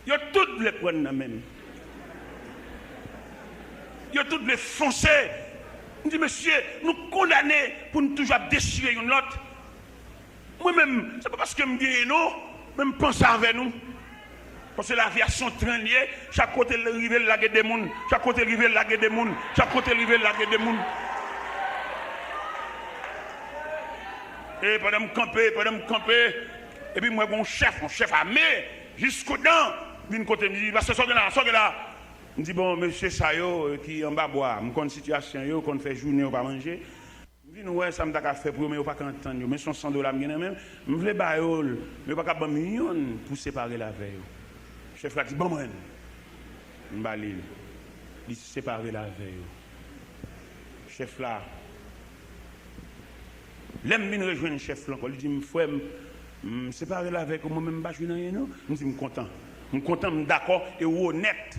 Yo tout vle pran nan men m. Yo tout vle fonse. M di, mesye, nou kondane pou n toujou ap dechire youn lòt. Mwen menm, se pa paske m genyen non, men m panse avè nou. Paske lavi a se yon tren l ye, chak kote l rive, l lage de moun, chak kote l rive, l lage de moun, chak kote l rive, l lage de moun. E pandan m kanpe, pandan m kanpe, epi m wè gen yon chèf, yon chèf ame, jiskodan, vin kote m, li di, pastè, sa w gen la, sa w gen la? M di, bon, mesye sa yo, eh, ki anba bwa a, m konn sitiyasyon yo, yo konn fè jounen yo pa manje. M vin wè sa m ta ka fè pou yo, men yo pa ka antann yo. Men se yon san dola m gen nan men m, m vle ba yo l, men yo pa ka ban m yonn pou separe l avè yo. Chèf la di, ban mwen l. M ba li l. Li separe l avè yo. Chèf la, lè m vin rejwenn chèf la ankò, li di m, frè m, m separe l avèk ou, mwen menm m pa jwenn anyen non. M di, m kontan. M kontan, m dakò, e w onèt.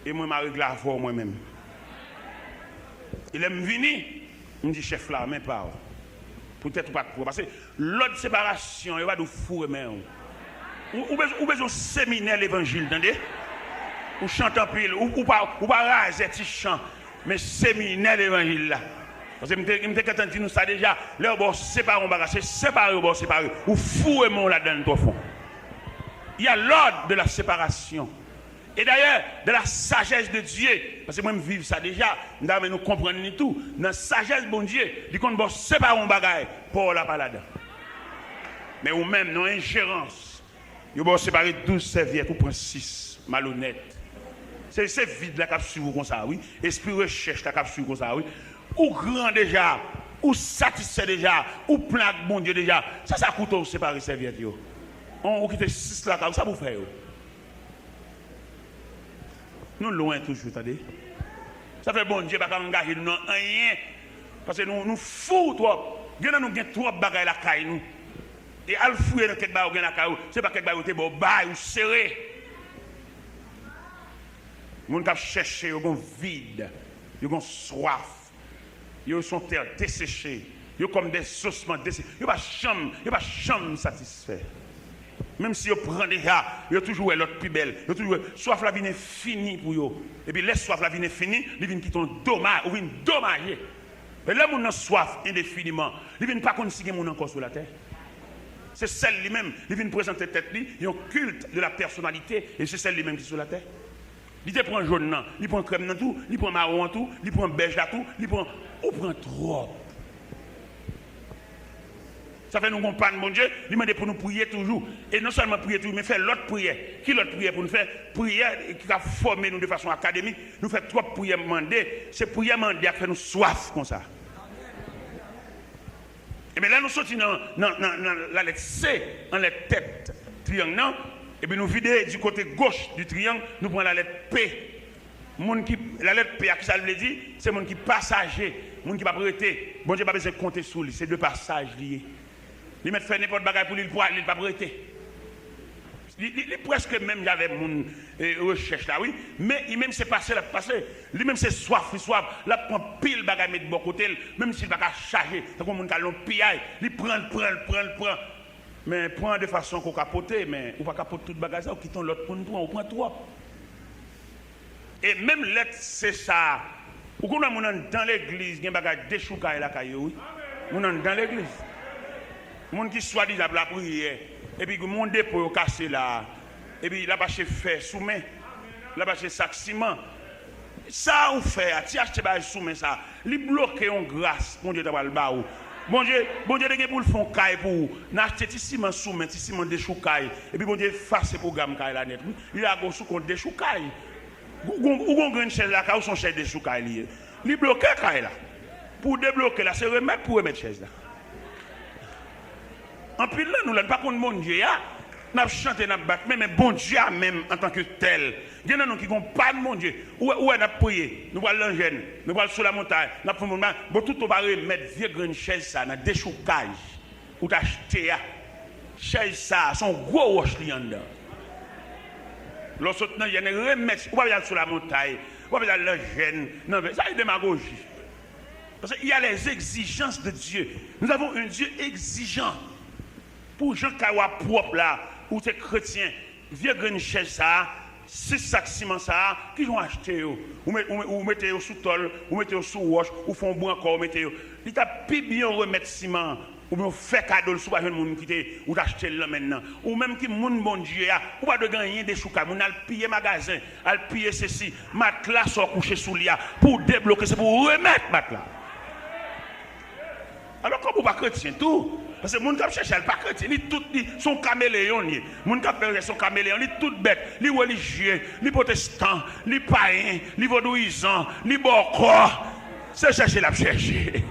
E mwen, m a regle afè w mwen menm. E lè m vini, m di chèf la, men pa w. Poutèt ou pa t pran. Paske lòd separasyon, yo pa di w foure men w. Ou, ou bezwen, ou bezwen yon seminè levanjil, tande? Ou chante anpil, ou, ou pa, ou pa razè ti chan, men seminè levanjil la. Paske m te, m te gentan di nou sa deja, lè yo ba w separe yon bagay, se separe yo ba w separe. Ou foure men w ladan l twò fon. Il y a l'ordre de la séparation. Et d'ailleurs, dans la sagesse de Dieu, paske mwen m viv sa deja, m ta renmen nou konprann li tou, nan sajès Bondye, li konn ba w separe yon bagay, pa w la pa ladan. Men ou menm, nan enjerans, yo ba w separe douz sèvyèt, ou pran sis, malonèt. Se, se vid la k ap swiv ou konsa, wi. Espri rechèch la k ap swiv ou konsa, wi. Ou gran deja. Ou satisfè deja, ou plen ak Bondye deja. Sa sa koute w separe sèvyèt yo? On, ou kite sis lakay ou, sa pou fè yo? Nou lwen toujou, tande. Sa fè Bondye pa ka angaje nou nan anyen. Paske nou, nou fou twòp. Gen nan nou gen twòp bagay lakay nou. E al fouye nan kèk bagay ou gen lakay ou, se pa kèk bagay yo te ba w bay, ou sere. Moun k ap chèche, yo gon vid, yo gon swaf. Yo se yon tè deseche. Yo kòm des ossements desséchés. Yo pa janm, yo pa janm satisfè. Menm si yo pran deja, yo toujou wè lòt pi bèl. Yo toujou wè, swaf la vin enfini pou yo. Epi lè swaf la vin enfini, li vin kite yon domaj, ou vin domaje. Men lè moun nan swaf endefiniman, li vin pa konn si gen moun ankò sou latè. Se sèl li menm, li vin prezante tèt li yon culte de la personnalité, e se sèl li menm ki sou latè. Li te pran jòn nan, li pran krèm nan tou, li pran mawon an tou, li pran bèj la tou, li pran, ou pran twòp. Sa fè nou gon pàn Bondye, li mande pou nou priye toujou. E non sèlman priye toujou, men fè lòt priyè. Ki lòt priyè pou nou fè? Priyè ki ka fòme nou de fason akademik, nou fè twòp priyè mande. Se priyè mande a k fè nou swaf konsa. Ebyen, lè nou soti nan, nan, nan, nan lalèt C, anlè tèt triyang nan, epi nou vide di kote goch di triyang, nou pran lalèt P. Moun ki, lalèt P a, kisa l vle di? Se moun ki pasaje, moun ki p ap rete. Bondye pa bezwen konte sou li, se de pasaj li ye. Li mèt fè nenpòt bagay pou li, li pwale, li p ap rete. Li, li, li prèske menm jan avèk moun, e, rechèch la, wi. Men, li menm se pase l ap pase. Li menm se swaf, li swaf. L ap pran pil bagay met bò kote l, menm si l pa ka chaje. Tankou moun k al nan piyay, li pran, l pran, l pran, l pran. Men pran de fason ke w ka pote, men ou pa ka pote tout bagay sa, ou kite yon lòt moun pran, ou pran twòp. E menm lèt se sa, ou konn wè moun anndan legliz gen bagay dechoukay lakay yo, wi. Moun anndan legliz. Moun ki swadizan ap lapriyè, epi gen yon depo yo kase la, epi l ap achte fè soumen, l ap achte sak siman. Sa ou fè a, ti achte bagay soumen sa, li bloke yon gras Bondye ta pral ba ou. Bondye, Bondye te gen pou l fè yon kay pou ou. Nan achte ti siman soumen, ti siman dechoukay, epi Bondye efase pwogram kay la nèt, wi. Li lage w sou kont dechoukay. Ou gon, ou gon grenn chèz lakay ou, se yon chèz dechoukay li ye. Li bloke kay la. Pou w debloke la, se remèt pou remèt chèz la. Anpil nan nou la, nou pa konn Bondye a. N ap chante, n ap bat men, men Bondye a menm antanke tèl. Gen nan nou ki gon pàn Bondye. Ou wè, ou wè n ap priye, nou pral nan jèn, nou pral sou lamontay, n ap fè moun mal. Bon, tout ou pa remèt vye grenn chèz sa nan dechoukaj ou t achte a. Chèz sa a, se yon gwo wòch li anndan. Lè w sot nan jèn, remèt, ou pa bezwen al sou lamontay, ou pa bezwen al nan jèn, nan, sa se demagoji. Parce qu'il y a les exigences de Dieu. Nous avons un Dieu exigeant. Pou jan kay w ap pwòp la, ou se kretyen, vye grenn chèz sa a, sis sak siman sa a, kijan w achte yo? Ou met, ou, ou mete yo sou tòl, ou mete yo sou wòch, ou fè yon brankò, ou mete yo. Li t ap pi byen w remèt siman an, oubyen w fè kado l si w pa jwenn moun ki te, ou t achte l nan men l nan. Ou menm ki moun Bondye a, ou pa dwe gen anyen dechoukay. Moun al piye magazen, al piye sesi, matla sa w kouche sou li a, pou w debloke, se pou w remèt matla. Alò, kòm ou pa kretyen tou, paske moun k ap chèche a, l pa kretyen, li tout, li se yon kameleyon, li ye. Moun k ap fè rechèch se yon kameleyon, li tout bèt, li relijye, li pwotestan, li payen, li vodouyizan, li bòkò. Se chèche l ap chèche.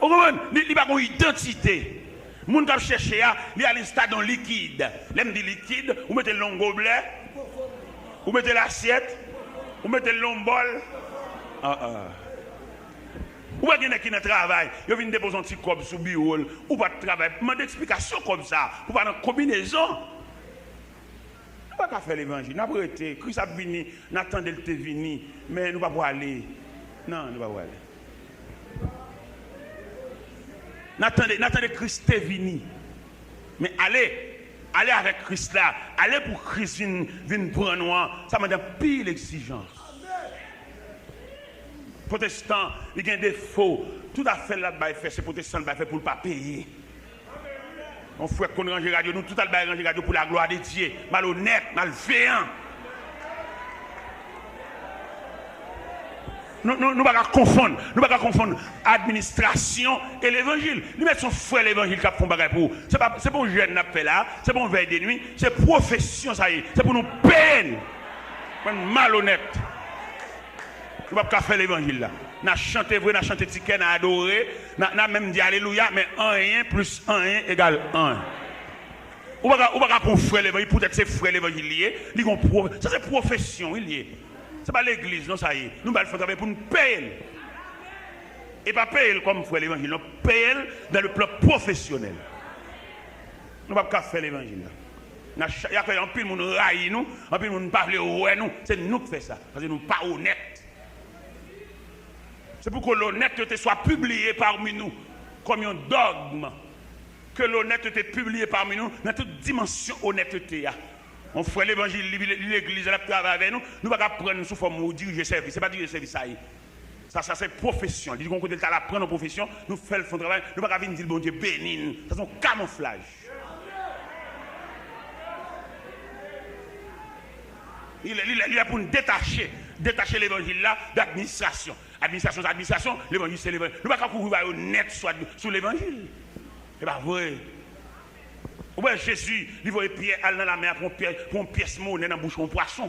Ou konprann? Li, li pa gon idantite. Moun k ap chèche a, li al enstale yon likid. Lè m di likid, ou mete l nan yon goblè, ou mete l asyèt, ou mete l nan yon bòl. Ah, ah. Ou wè gen nèg ki nan travay, yo vin depoze yon ti kòb sou biwo l, ou pa t travay. Mande eksplikasyon kòb sa, pou pa nan konbinezon. Nou pa ka fè levanjil, n ap rete, Kris ap vini, n a tande l te vini, men nou pa pwale. Non, nou pa pwale. N a tande, n a tande Kris te vini. Men ale, ale avèk Kris la, ale pou Kris vin, vin pran nou an, sa mande anpil egzijans. Pwotestan, li gen defo. Tout afè l ap bay fè, se pwotestan l bay fè pou l pa peye. Yon frè k konn ranje radyo, nou tout al bay ranje radyo pou la gloire de Dieu. Malonèt, malveyan. Nou, nou, nou pa ka konfonn, nou pa ka konfonn administrasyon e levanjil. Li mèt se yon frè levanjil k ap fè yon bagay pou ou. Se pa, se pa yon jèn n ap fè la, se pa yon vèy de nwi, se pwofesyon sa ye. Se pou nou peye l. Bann malonèt. Nou p ap ka fè levanjil la. N a chante vre, n a chante ti kè, n a adore, n a, n a menm di alelouya, men anyen plis anyen egal anyen. Ou pa ka, ou pa ka pran yon frè levanjil, poutèt se frè levanjil li ye, li gon pwo-, sa se pwofesyon wi li ye. Se pa legliz non sa ye. Nou ba l fè yon travay pou n peye l. E pa peye l kòm frè levanjil, non, peye l dans le plan professionnel. Nou p ap ka fè levanjil la. N a cha-, y a fè anpil moun rayi nou, anpil moun pa vle wè nou. Se nou k fè sa, paske nou pa onèt. C'est pour que l'honnêteté soit publiée parmi nous comme un dogme. Que l'honnêteté publiée parmi nous dans toute dimension honnêteté a. Yon frè levanjil, li, li legliz, l ap travay avè nou, nou pa ka pran l sou fòm ou dirije sèvis. Se pa dirije sèvis sa ye. Sa, sa se pwofesyon. Li gon kote l t al aprann yon pwofesyon, nou fè l fè yon travay, nou pa ka vin di l Bondye beni n. Sa se yon kamouflaj. Li lè, li lè, li lè pou n detache, detache levanjil la de administrasyon. Administrasyon se administrasyon, levanjil se levanjil. Nou pa ka kouvri ba yo nèt sou, sou levanjil. Se pa vre. Ou wè Jezi, li voye Pyè al nan lamè a pran yon pyè-, pran yon pyès monè nan bouch yon pwason.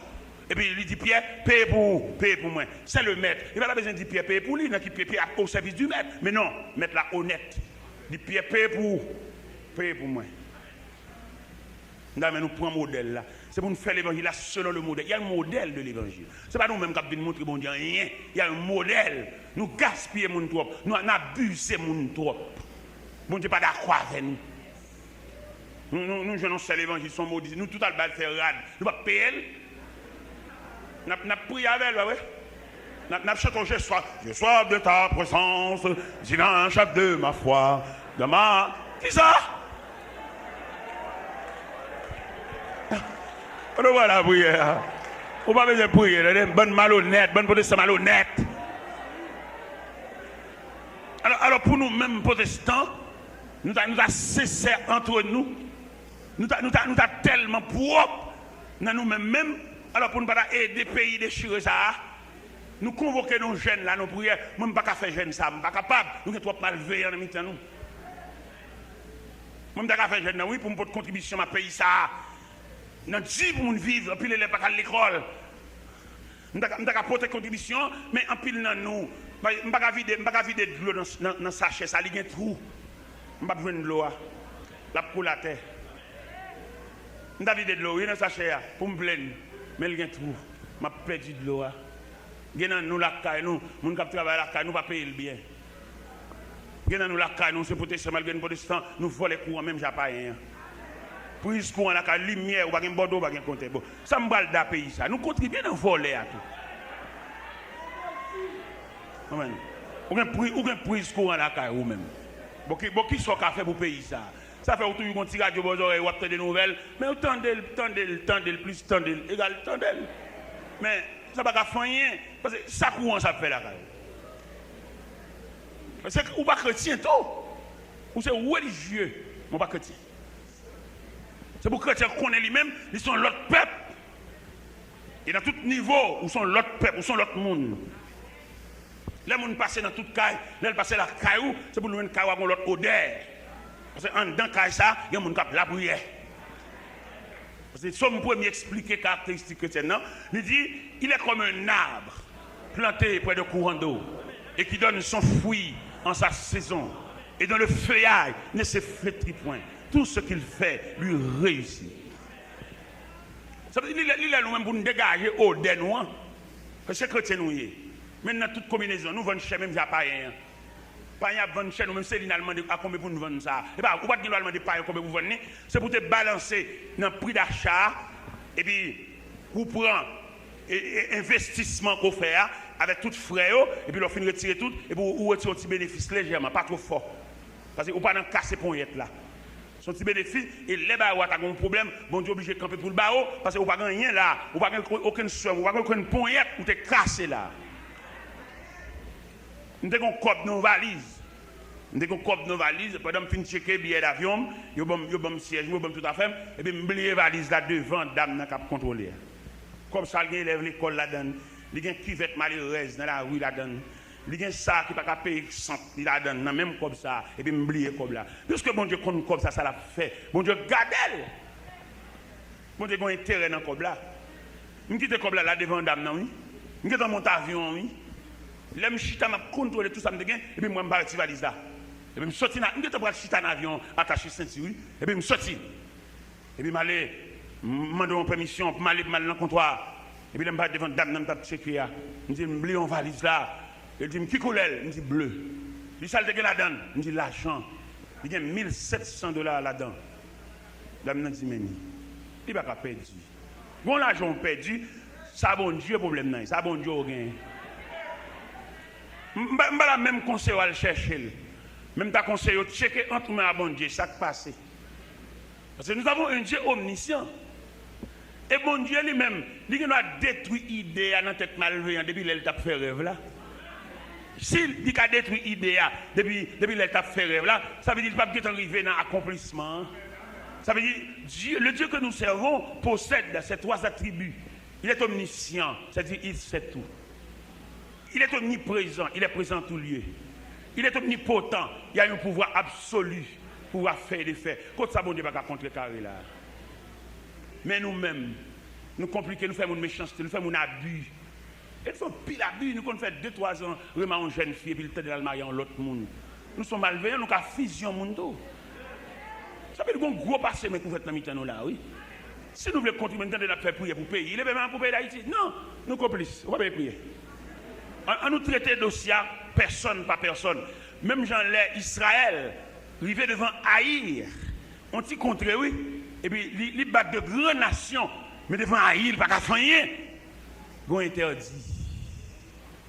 Epi li di Pyè, peye pou ou, peye pou mwen. Se le mèt. Li pa ta bezwen di Pyè peye pou li, nan ki Pyè, Pyè ap o sèvis di mèt. Men non, mèt la onèt. Di Pyè, peye pou ou, peye pou mwen. M ta renmen nou pran modèl la. Se pou n fè levanjil la selon le modèl. Il y a un modèle de l'évangile. Se pa nou menm k ap vin montre Bondye anyen. Il y a un modèle. Nou gaspiye moun twòp. Nou, n abize moun twòp. Bondye pa dakò avè nou. Nou, nou, nou jwenn yon sèl evanjil, se yon modi. Nou tout al ba l fè rad. Nou p ap peye l. N ap, n ap priye avè l, pa vre? N ap, n ap chante, je soif, je soif de ta présence, divin chef de ma foi, de ma, kisa? An nou pran lapriyè a. Ou pa bezwen priye, tande? Bann malonèt, bann pwotestan malonèt. Alò, alò, pou nou menm pwotestan, nou ta, nou ta sensè antre nou. Nou ta, nou ta, nou ta tèlman pwòp nan nou menm menm, alò pou nou pa ta ede peyi dechire sa a, nou konvoke nou jèn la nan priyè. Mwen, m pa ka fè jèn sa a, m pa kapab. Nou gen twòp malveyan nan mitan nou. Mwen, m ta ka fè jèn nan, wi, pou m pote kontribisyon m a peyi sa a. Nan di pou moun viv, anpil elèv pa ka al lekòl. M ta ka, m ta ka pote kontribisyon, men anpil nan nou, m pa, m pa ka vide, m pa ka vide dlo nan, nan, nan sachè sa, li gen twou. M p ap jwenn dlo a. L ap koule atè. M ta vide dlo, wi, nan sachè a, pou m plenn. Men l gen twou. M ap pèdi dlo a. Gen nan nou lakay nou, moun k ap travay lakay nou pa peye l byen. Gen nan nou lakay nou, se pwotestan, malgre n pwotestan, nou vòlè kouran menm jan payen an. Priz kouran lakay, limyè, ou pa gen bòdwo, ou pa gen kontè. Bon, sa m pral da peyi sa. Nou kontribye nan vòlè a tou. Konprann? Ou gen pri, ou gen priz kouran lakay ou menm. Bon, ki, bon, kisa w ka fè pou peyi sa? Sa fè ou toujou gon ti radyo bò zòrèy, w ap tande nouvèl, men ou tande l, tande l, tande l, plis tande l, egal tande l. Men, sa pa ka fè anyen, paske sa kouran sa ap fè lakay ou? Paske ou pa kretyen tou. Ou se relijye, men ou pa kretyen. Se pou kretyen konnen li menm, li se yon lòt pèp. E nan tout nivo, ou se yon lòt pèp, ou se yon lòt moun. Lè moun pase nan tout kay, lè l pase lakay ou, se pou l jwenn kay ou a gon lòt odè. Paske anndan kay sa, gen moun k ap lapriyè. Paske Sòm premye eksplike karakteristik kretyèn nan, li di, il est comme un arbre planté près de courant d'eau et qui donne son fruit en sa saison et dont le feuillage ne se flétrit point. Tout ce qu'il fait lui réussit. Sa vle di, li lè, li lè nou menm pou n degaje odè nou an. Paske se kretyen nou ye. Men nan tout konbinezon, nou vann chè menm jan payen an. Payen ap vann chè, nou menm se li n al mande a konbyen pou n vann sa. E pa, ou pa t gen dwa al mande payen konbyen pou vann li. Se pou te balanse nan pri dacha a, epi ou pran e, e, envestisman ke w fè a, avèk tout frè yo, epi lè w fin retire tout, epi ou, ou retire yon ti benefis lejèman, pa twò fò. Paske ou pa nan kase ponyèt la. Se yon ti benefis, e lè bagay ou a ta gen yon pwoblèm, Bondye oblije kanpe pou l ba ou, paske ou pa gen anyen la, ou pa gen okenn swèm, ou pa gen okenn ponyèt ou te kase la. M te gen yon kòb nan yon valiz. M te gen yon kòb nan yon valiz, pandan m fin tcheke biyè davyon m, yo ban m, yo ban m syèj mwen, yo ban m tout afè m, epi m bliye valiz la devan dam nan k ap kontwole a. Kòb sa a, li gen elèv lekòl ladan l, li gen kivèt malerèz nan lari ladan l, li gen sa ki pa ka peye sant li ladan l, nan menm kòb sa a, epi m bliye kòb la. Piske Bondye konn kòb sa, sa l ap fè, Bondye gade l. Bondye gen yon enterè nan kòb la. M kite kòb la la devan dam nan, wi. M gentan monte avyon an, wi. Lè m chita, m ap kontwole tout sa m te gen, epi m wè m parèt ti valiz la. Epi m soti nan, m gentan pral chita nan avyon, atache senti, wi. Epi m soti. Epi m ale, m mande yon pèmisyon pou m ale, pou m al nan kontwa. Epi lè m parèt devan dam nan m t ap tcheke a, m di l, "M bliye yon valiz la." Li di m, "Ki koulè l?" M di, "Ble." Li, "Sa l te gen ladan l?" M di, "Lajan." Li gen mil sèt san dola ladan. Dam nan di, "Men, li pa ka pèdi." Gon lajan w pèdi, sa Bondye pwoblèm nan ye, sa Bondye w genyen. M, m pa, m pa ta menm konseye w al chèche l. Men m ta konseye w tcheke ant ou menm a Bondye, sa k pase. Parce que nous avons un Dieu omniscient. E Bondye li menm, li gen dwa detwi ide a nan tèt malveyan depi lè l t ap fè rèv la. Si li ka detwi ide a depi, depi lè l t ap fè rèv la, sa vle di li p ap gentan rive nan akonplisman an. Sa vle di, Dieu, le Dieu que nous servons possède ces trois attributs. Il est omniscient, c'est-à-dire il sait tout. Il est omniprésent, il est présent en tout lieu. Il est omnipotent, il a un pouvoir absolu, pouvoir faire et défaire. Kot sa Bondye pa ka kontrekare la? Men nou menm, nou konplike, nou fè moun mechanste, nou fè moun abi. E nou fè anpil abi, nou konn fè de, twa zan renmen yon jèn fi epi l tande l al marye yon lòt moun. Nou se malveyan, nou ka fizi yon moun tou. Sa vle di gon gwo pase men k ouvèt nan mitan nou la, wi. Si nou vle kontribye, nou tande n ap fè priyè pou peyi, leve men pou peyi Dayiti. Non, nou konplis, ou pa bezwen priye. An, an nou trete dosye a pèsòn pa pèsòn. Menm jan lè Izrayèl rive devan Ayi, yon ti kontre, wi, epi li, li bat de gran nasyon, men devan Ayi, li pa ka fè anyen. Gon entèdi.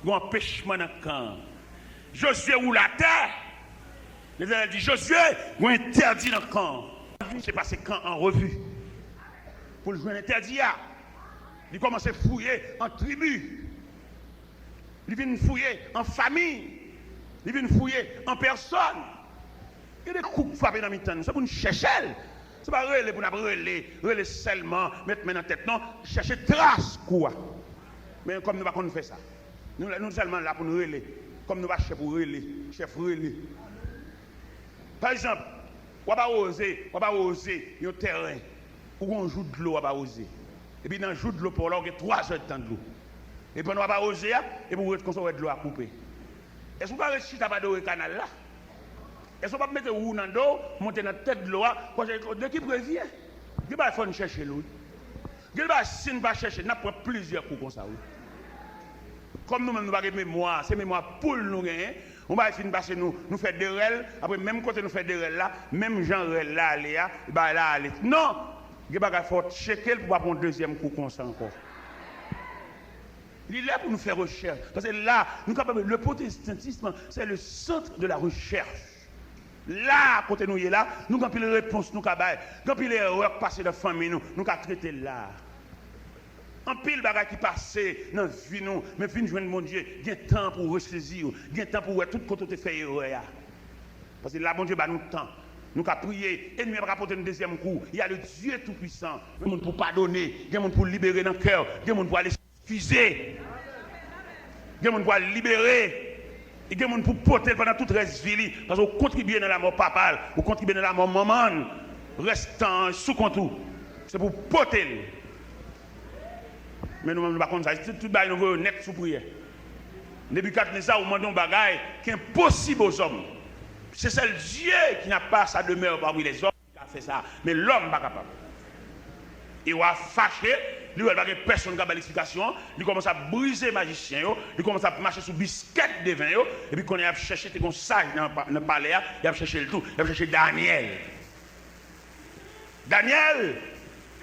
Gon anpechman nan kan an. Jozye woule atè. Letènèl di, Jozye, gon entèdi nan kan an. Li se pase kan an revi. Pou l jwenn entèdi a, li kòmanse fouye an tribi. Li vin fouye an fanmi. Li vin fouye an pèsòn. Gen de kou k frape nan mitan n, se pou n chèche l. Se pa rele pou n ap rele, rele sèlman, met men nan tèt, non. Chèche tras kou a. Men kòm nou pa konn fè sa, nou, nou sèlman la pou n rele. Kòm nou pa chèf pou rele, chèf rele. Pa egzanp, w ap awoze, w ap awoze yon tèren, ou gen yon jou dlo w ap awoze. Epi nan jou dlo pa w la, ou gen twa zè tan dlo. Epi pandan w ap awoze a, epi ou ret konsa, w wè dlo a koupe. Èske ou pa ret chita pa dore kanal la? Èske w p ap mete wou nan do w, monte nan tèt dlo a, kòm de ki prevye? Gen bagay fò n chèche l, wi. Gen bagay si n pa chèche, n ap pran plizyè kou konsa, wi. Kòm nou menm nou pa gen memwa, se memwa poul nou genyen. Yon bagay fin pase nou, nou fè de rèl, apre menm kote nou fè de rèl la, menm jan rèl la ale a, bagay la ale. Non! Gen bagay fò w tcheke l pou w pa pran yon dezyèm kou konsa ankò. Li lè pou nou fè rechèch. Paske la, nou kapab, le protestantisme, c'est le centre de la recherche. La, kote nou ye la, nou gen anpil repons nou ka bay. Gen anpil erè k pase nan fanmi nou, nou ka trete l la. Anpil bagay ki pase nan vi nou, men vin jwenn Bondye, gen tan pou w resezi w, gen tan pou w wè tout kote w te fè erè a. Paske la, Bondye ba nou tan. Nou ka priye, ènmi an pa ka pote n dezyèm kou. Il y a le Dieu Tout-Puissant. Gen moun pou padone, gen moun pou libere nan kè w, gen moun pou al eskize. Gen moun pou al libere. E gen moun pou pote l pandan tout rès vi li. Paske ou kontribye nan lanmò papa l, ou kontribye nan lanmò manman l. Rès tan an sou kont ou. Se pou pote l. Men nou menm, nou pa konn sa. Tout, tout bagay nou voye yo nèt sou priyè. Nebikadneza, ou mande yon bagay ki enposib aux hommes. Se sèl Dye ki n'a pas sa demeure parmi les hommes ki ka fè sa. Men lòm pa kapab. E wa fache, li wè l pa gen pèsonn k ap ba l eksplikasyon, li kòmanse ap brize majisyen yo, li kòmanse ap mache sou biskèt deven yo, epi kounye a y ap chèche, te gen yon saj nan pa-, nan palè a, y ap chèche l tou, y ap chèche Danyèl. Danyèl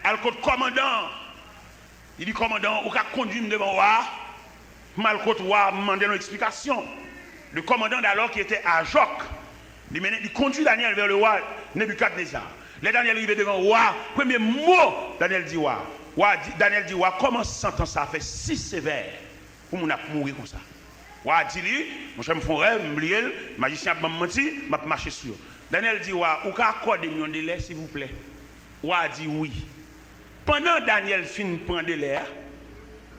al kot kòmandan an. Li di, "Kòmandan, ou ka kondui m devan wa a? M al kot wa a, m mande l yon eksplikasyon." Le commandant d'alors qui était à Ajok, li mennen, li kondui Danyèl vè le wa Nebikadneza. Lè Danyèl rive devan wa a, premye mo Danyèl di wa a, wa a di, Danyèl di wa a, "Kòman santans sa a fè si sevè?" Pou moun ap mouri konsa. Wa a di li, "Monchè, m fè yon rèv, m bliye l, majisyen ap ban m manti, m ap mache sou yo." Danyèl di wa a, "Ou ka akòde m yon delè, silvouplè?" Wa a di, "Wi." Pandan Danyèl fin pran delè a,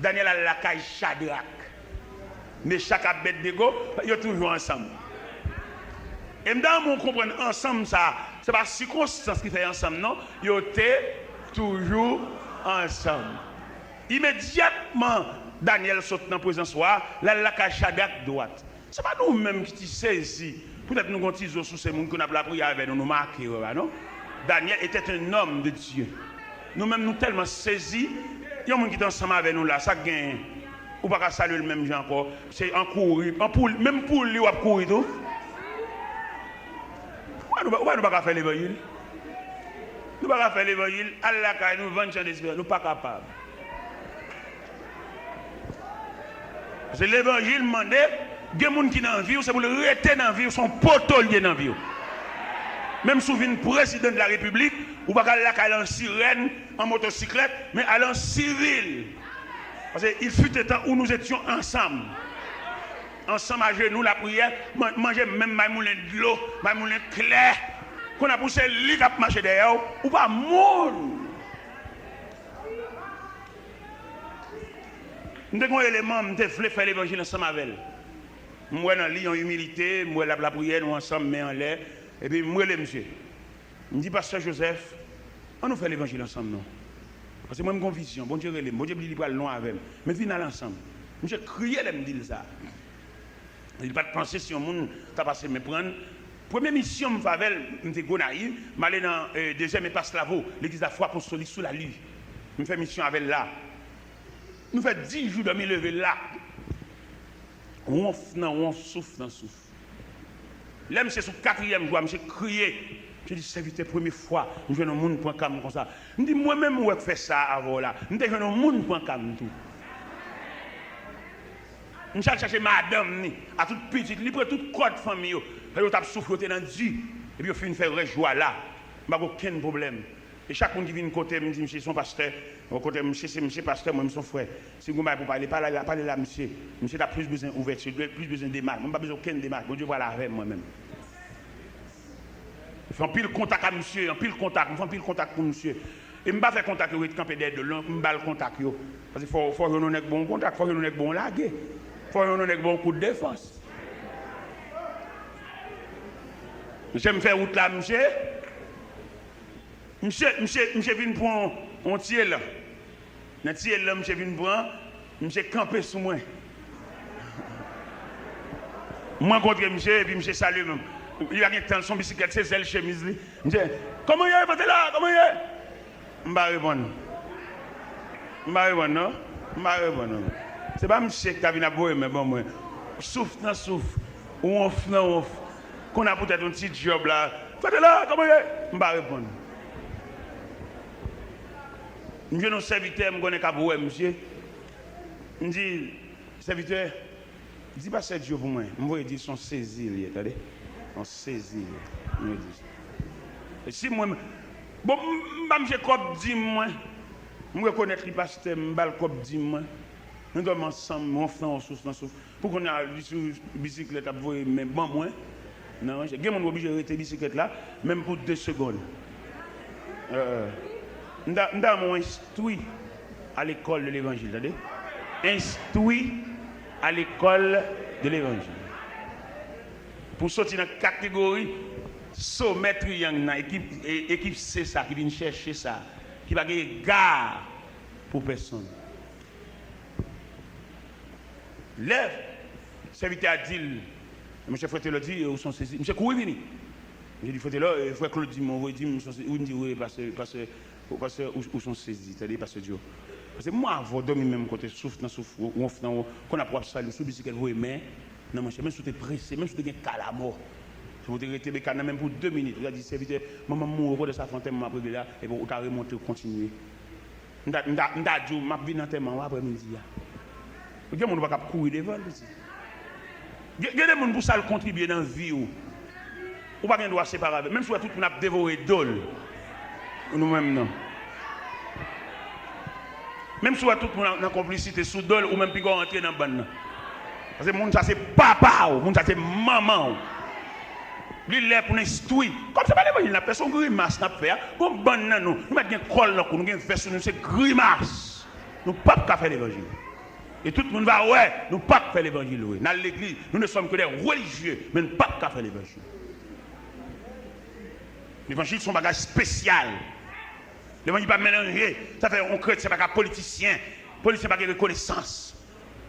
Danyèl al lakay Chadrak, Mechak, Abèdnego, yo toujou ansanm. E m ta renmen w konprann ansanm sa a, se pa sikonstans ki fè y ansanm, non, yo te toujou ansanm. Imedyat Kòman Danyèl sot nan prezans wa a, l al lakay Chadrak dwat? Se pa nou menm ki ti sezi poutèt nou gon ti zo sou se moun ke n ap lapriyè avè nou, nou make yo la, non? Daniel était un homme de Dieu. Nou menm, nou tèlman sezi, yon moun ki te ansanm avè nou la, sa k genyen? Ou pa ka salye l menm jan ankò. Se an kouri, an poul, menm poul li w ap kouri tou. Ou pa, nou pa, ou pa, nou pa ka fè levanjil. Nou pa ka fè levanjil, al lakay nou, vann chan desperans, nou pa kapab. Paske levanjil mande, gen moun ki nan vi w, se pou l rete nan vi w, se yon poto l ye nan vi w. Menm si w vin prezidan de la repiblik, ou pa ka al lakay la an sirèn, an motosiklèt, men al an sivil. Paske il fut un temps où nous étions ensemble. Ansanm ajenou, lapriyè, man-, manje menm may moulen dlo, may moulen klè. Kounye a pou se li k ap mache dèyè w, ou pa moun. M te gen yon eleman, m te vle fè levanjil ansanm avè l. M wè nan li yon imilite, m wè l ap lapriyè, nou ansanm, men anlè, epi m rele misye. M di, Pastè Joseph, ann nou fè levanjil ansanm non. Paske mwen, m gon vizyon, Bondye rele m, Bondye di li pral lwen avè m. Men vin al ansanm. Misye kriye lè m di l sa. Li pa t panse si yon moun ta pase men pran l. Premye misyon m fè avè l, m te Gonayiv, m ale nan, eh, dezyèm Epas Lavo, Legliz Lafwa Apostolik sou Lali. M fè misyon avè l la. Nou fè dis jou dòmi leve la. Wonf nan wonf, souf nan souf. Lè misye sou katriyèm jou a, misye kriye. Misye di, Sèvitè, premye fwa m jwenn yon moun pran ka m konsa. M di, mwen menm ou wè k fè sa avè w la, m te jwenn yon moun pran ka m tou. Misye al chache madanm ni, a tout pitit, li pran tout kòd fanmi yo. Lè yo t ap soufri, yo te nan di. Epi yo fin fè rès jou a la. M pa gen okenn pwoblèm. E chak moun ki vin kote m, m di, misye se yon pastè. Bon, kote m, misye se, misye pastè, mwen, m se yon frè. Si gon bagay pou pale, pale la, pale la, misye. Misye ta plis bezwen ouvèti, li plis bezwen demach. Mwen, m pa bezwen okenn demach. Bondye pral avè m, mwen menm. M fè anpil kontak ak misye, anpil kontak, m fè anpil kontak pou misye. E m pa fè kontak yo ret kanpe dèyè do l, non, m ba l kontak yo. Paske fò, fò w jwenn yon nèg ba w yon kontak, fò w jwenn yon nèg ba w yon lage. Fò w jwenn yon nèg ba w yon kout defans. Misye, m fè wout la, misye. Misye, misye, misye vin pran yon, yon ti elan. Nan ti elan misye vin pran, misye kanpe sou mwen. Mwen kontre misye, epi misye salye mwen. Li pa gen tan, se yon bisiklèt, se zèl chemiz li. Misye, kòman ye, Patela? Kòman ye? M pa reponn. M pa reponn, non. M pa reponn, non. Se pa misye ki ta vin ap voye men ban mwen. Souf nan souf, wonf nan wonf. Konn a poutèt yon ti djòb la. Patela, kòman ye? M pa reponn. M jwenn yon sèvitè, m konnen k ap wè misye. M di, sèvitè, di pastè Djo pou mwen. M voye di l se yon sezi l ye, tande. Yon sezi l ye. M voye di l. E si mwen, bon, m, m ba misye kòb dim mwen. M rekonèt li pastè, m ba l kòb dim mwen. Nou dòmi ansanm, wonf nan wonf, souf nan souf. Pou kounye a, li sou bisiklèt ap voye men ban mwen. Nan ranje. Gen moun ki oblije rete bisiklèt la, menm pou de segonn. Euh, m ta, m ta renmen w enstwi a lekòl de levanjil, tande? Enstwi a lekòl de levanjil. Pou soti nan kategori somè triyang nan, ekip, e, ekip C sa, ki vin chèche sa, ki pa gen ega pou pèsonn. Lè sèvitè a di l, misye Frè Telò di, ou se yon sezi. Misye kouri vini. Misye di, Frè Telò, e, Frè Claude di mwen, ou di m, ou se yon sezi. Wi, m di, wi, pastè, pastè, pastè, ou, ou se yon sezi, tande, pastè Djo. Paske mwen avè w dòmi menm kote, souf nan souf, wonf nan wonf, konn ap w ap salye, sou bisiklèt, voye men nan manchè, menm si w te prese, menm si w te gen kalamò. Se pou w te rete bekàn nan menm pou de minit. Ou ta di, sèvitè, manman m mouri, ou konn sa fè yon tèm m ap regle la, epi ou ta remonte, ou kontinye. M ta, m ta, m ta di w, m ap vin antèman w aprè midi a. Gen moun ou pa kab kouri devan l, pitit. Gen, gen de moun pou sa l kontribye nan vi w, ou pa gen dwa separe avè l. Menm si w wè tout moun ap devore do l, nou menm non. Menm si w wè tout moun nan, nan konplisite sou do l, ou menm piga w antre nan bann nan. Paske moun sa se papa w, moun sa se manman w. Li lè pou n enstwi. Kòm se pa levanjil n ap fè, se yon grimas n ap fè a. Gon bann nan nou, nou mèt gen kòl nan kou, nou gen vès sou nou, se grimas. Nou p ap ka fè levanjil. E tout moun va wè, nou p ap fè levanjil vre. N al legliz, nous ne sommes que des religieux, men nou p ap ka fè levanjil. Levanjil se yon bagay espesyal. Levanjil pa melanje. Sa fè yon kretyen pa ka politisyen. Politisyen pa gen rekonesans.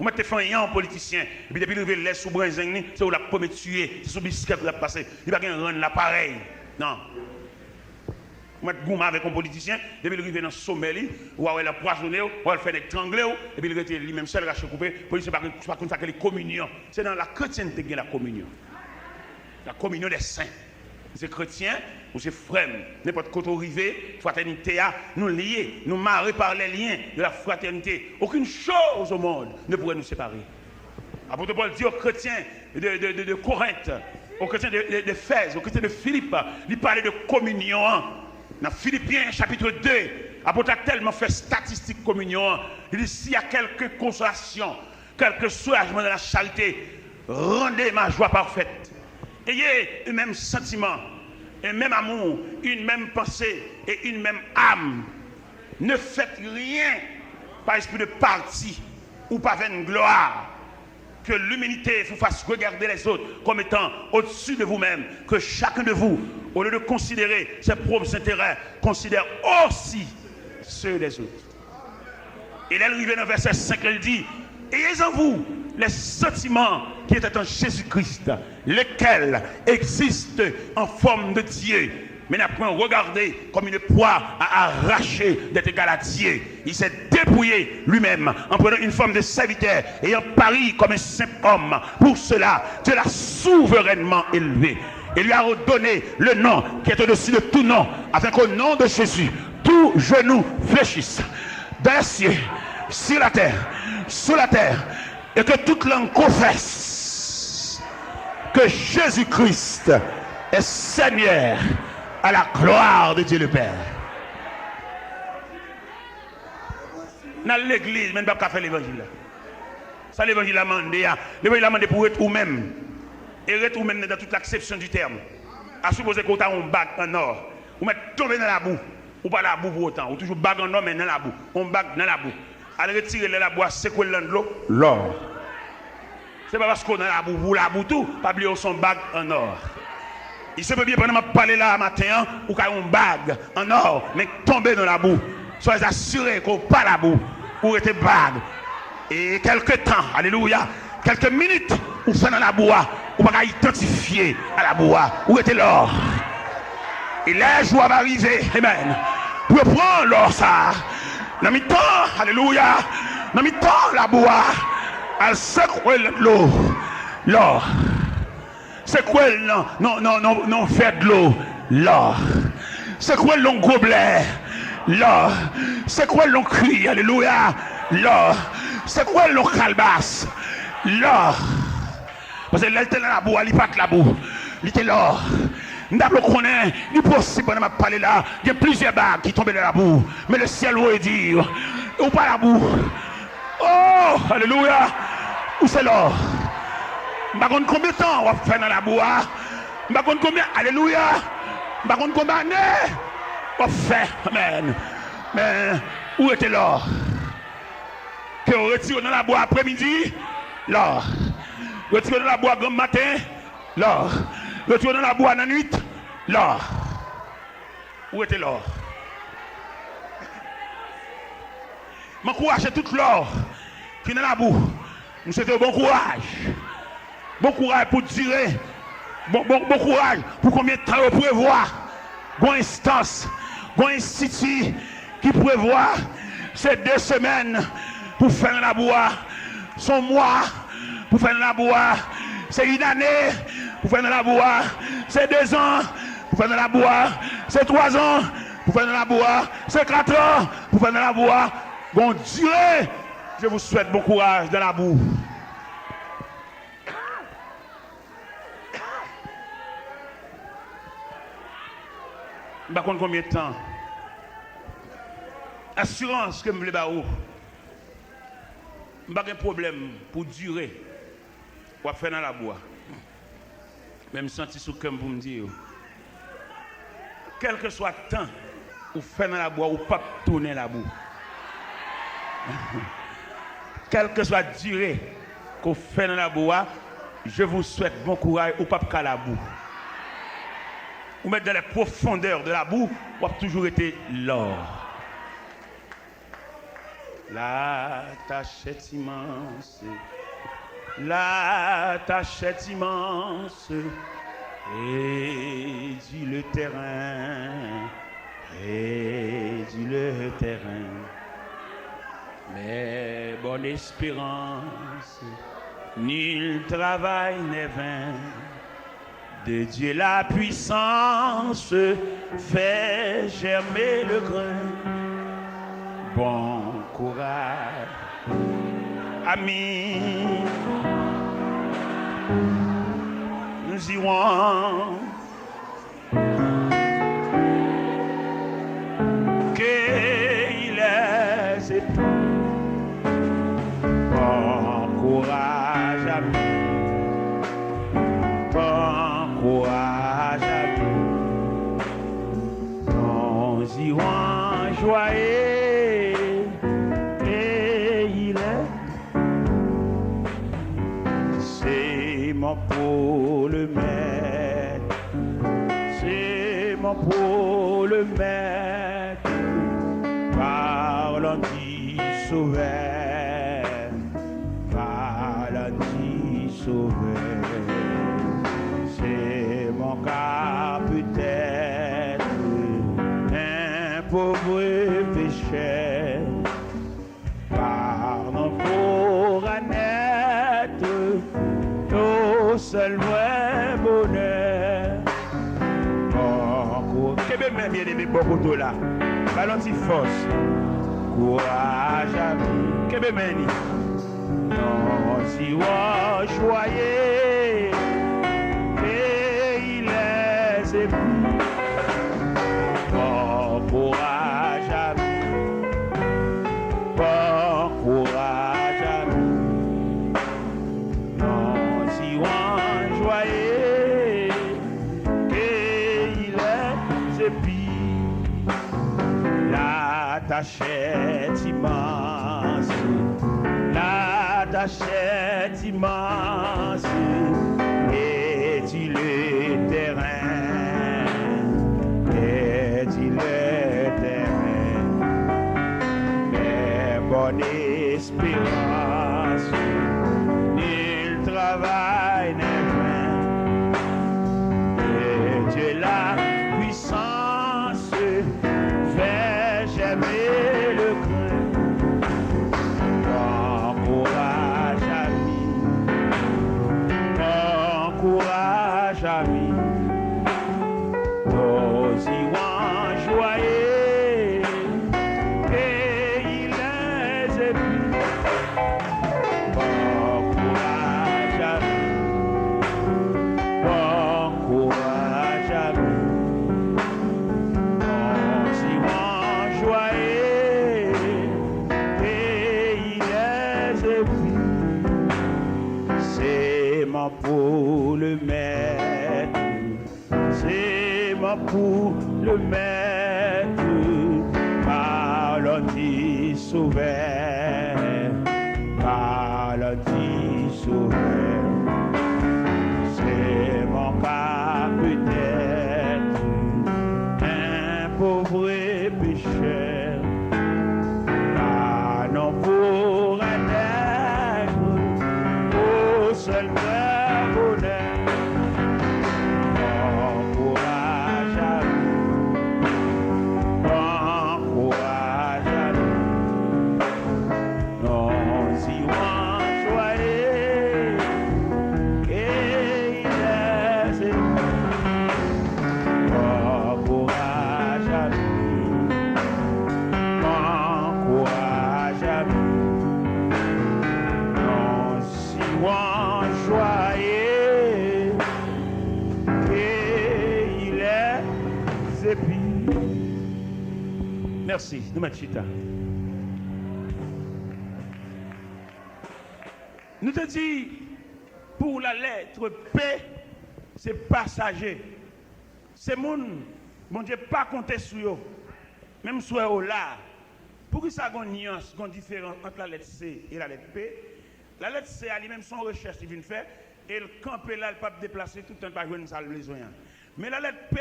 Ou mèt te fè anyen an politisyen, epi depi l rive lè sou brenzeng li, se ou l ap pwemye tiye, se sou biskèt ou l ap pase. Li pa gen rann la parèy. Non. Ou mèt goumen avèk yon politisyen, depi l rive nan somè li, ou a wè l anpwazonnen w, ou a wè l fè nèg trangle w, epi l rete li menm sèl rache koupe. Politisyen pa konn, pa konn sa k rele kominyon. Se nan lakretyente gen lakominyon. La communion des saints. Ou se kretyen, ou se frè m. Nenpòt kote w rive, fratènite a, nou lye, nou mare par les liens de la fraternité. Aucune chose au monde ne pourrait nous séparer. Apot Pòl di aux chrétiens de, de, de, de Corinthe, aux chrétiens de, de, d'Éphèse, aux chrétiens de Philippe, li pale de kominyon an. Nan Filipyen chapit de, apot la tèlman fè statistik kominyon an, li di, s'il y a quelque consolation, quelque soulagement dans la charité, rendez ma joie parfaite. Ayez un même sentiment, un même amour, une même pensée et une même âme. Ne faites rien par esprit de parti ou par vaine gloire. Que l'humilité vous fasse regarder les autres comme étant au-dessus de vous-même. Que chacun de vous, au lieu de considérer ses propres intérêts, considère aussi ceux des autres. E lè l rive nan vèsè senk la, li di, ayez en vous les sentiments qui étaient en Jésus-Christ, lesquels existent en forme de Dieu, mais n'apprend regarder comme une proie à arracher d'être égal à Dieu. Il s'est dépouillé lui-même en prenant une forme de serviteur, ayant paru comme un simple homme. Pour cela, Dieu l'a souverainement élevé et lui a donné le nom qui est au-dessus de tout nom, afin qu'au nom de Jésus, tout genou fléchisse dans les cieux, sur la terre, sous la terre, et que toute langue confesse que Jésus-Christ est Seigneur, à la gloire de Dieu le Père. N al legliz, men n p ap ka fè levanjil la. Sa levanjil la mande a? Levanjil la mande pou w ret ou menm. E ret ou menm nan, dans toute l'acception du terme. A sipoze ke w ta yon bag an nò. Ou mèt tonbe nan labou. Ou pa labou pou otan. Ou toujou bag an nò, men nan labou. Yon bag nan labou. Al retire lè labou a, sekwe l nan dlo. Lò. Se pa paske w nan labou pou w labou tou. Pa bliye w se yon bag an nò. Li se byen, pandan m ap pale la a maten an, ou ka yon bag an nò, men tonbe nan labou. Soyez assurés ke w pa labou, ou rete bag. E kèlke tan, alelouya, kèlke minit ou fè nan labou a, ou pa ka idantifye a labou a, ou rete lò. E lè jou a va rive, amen, pou yo pran lò sa a, nan mitan, alelouya, nan mitan labou a, al sekwe l nan dlo, lò. Sekwe l nan, nan, nan, nan, nan vè dlo, lò. Sekwe l nan goblè, lò. Sekwe l nan kwi, alelouya, lò. Sekwe l nan kalbas, lò. Paske lè l te nan labou a, li pa t labou. Li te lò. M ta vle w konnen, li posib pandan m ap pale la, gen plizyè bag ki tonbe nan labou. Men le ciel voye dire, ou pa labou. Oh, alelouya. Ou se lò. M pa konn konbyen tan w ap fè nan labou a. M pa konn konbyen, alelouya. M pa konn konbyen ane w ap fè. Amen. Men, ou rete lò. Ke yo retire w nan labou a apremidi, lò. Retire w nan labou a granm maten, lò. Retire w nan labou a nan nwit, lò. Ou rete lò. M ankouraje tout lò ki nan labou. M swete w bon kouraj. Bon kouraj pou dire. Bon, bon, bon kouraj pou konbyen tan yo prevwa. Gon enstans, gon enstiti ki prevwa se de semèn pou fè nan labou a. Se yon mwa pou fè nan labou a. Se yon ane pou fè nan labou a. Se dezan pou fè nan labou a. Se twazan pou fè nan labou a. Se katran pou fè nan labou a. Gon dire. Je vous souhaite bon courage dans la boue. M pa konn konbyen tan. Asirans ke m vle ba ou. M pa gen pwoblèm pou dire w ap fè nan labou a. Men m santi sou kè m pou m di yo, kèlkeswa tan ou fè nan labou a, ou p ap tounen labou. Kèlkeswa dire ke w fè nan labou a, je vous souhaite bon courage, ou p ap ka labou. Ou mèt dans les profondeurs de la boue, w ap toujou rete lò. La tâche est immense, la tâche est immense, réduis le terrain, réduis le terrain. Mais bonne espérance, nul travail n'est vain. De Dieu la puissance fait germer le grain. Bon courage, amis. Nous irons cueillir les épis. Bon courage, amis. Bon courage, amis. Nous irons joyeux cueillir les Sémons pour le maître, sémons pour le maître, parlons du Sauveur, parlons du Sauveur. Sémons car peut-être un pauvre pécheur Par mon pour naître, au seul vrai bonheur. Bon kou-, kenbe men byeneme bò kote w la. Ba l yon ti fòs. Kouraj a nou. Kenbe men li. Nous irons joyeux pays les épis. Bon courage à nous, bon courage à nous. Nous irons joyeux pays les épis. La tâche est immense, la tâche est immense, et tu le terrain, et tu le terrain. Mais bonne espérance, nul travail n'est vain. Et Dieu la puissance fait germer le grain. Bon courage à nous, bon courage à nous. Nous irons joyeux pays les épis. Bon courage à nous, bon courage à nous. Nous irons joyeux pays les épis. Sémons pour le maître, sémons pour le maître, parlons du Sauveur, parlons du Sauveur. Sémons car peut-être un pauvre pécheur, pas non pour un nègre, au seul vrai bonheur. Bon courage à nous, bon courage à nous. Nous irons joyeux pays les épis. Bon courage à nous, bon courage à nous. Nous irons joyeux pays les épis. Mèsi. Nou mèt chita. Nou te di pou la lettre P, se pasaje. Se moun Bondye pa konte sou yo. Menm si w wè yo la, poukisa gon nyans, gon diferans ant la lettre C e la lettre P? La lettre C a li menm se yon rechèch li vin fè, e l kanpe la, l p ap deplase tout tan l pa jwenn sa l bezwen an. Men la lettre P,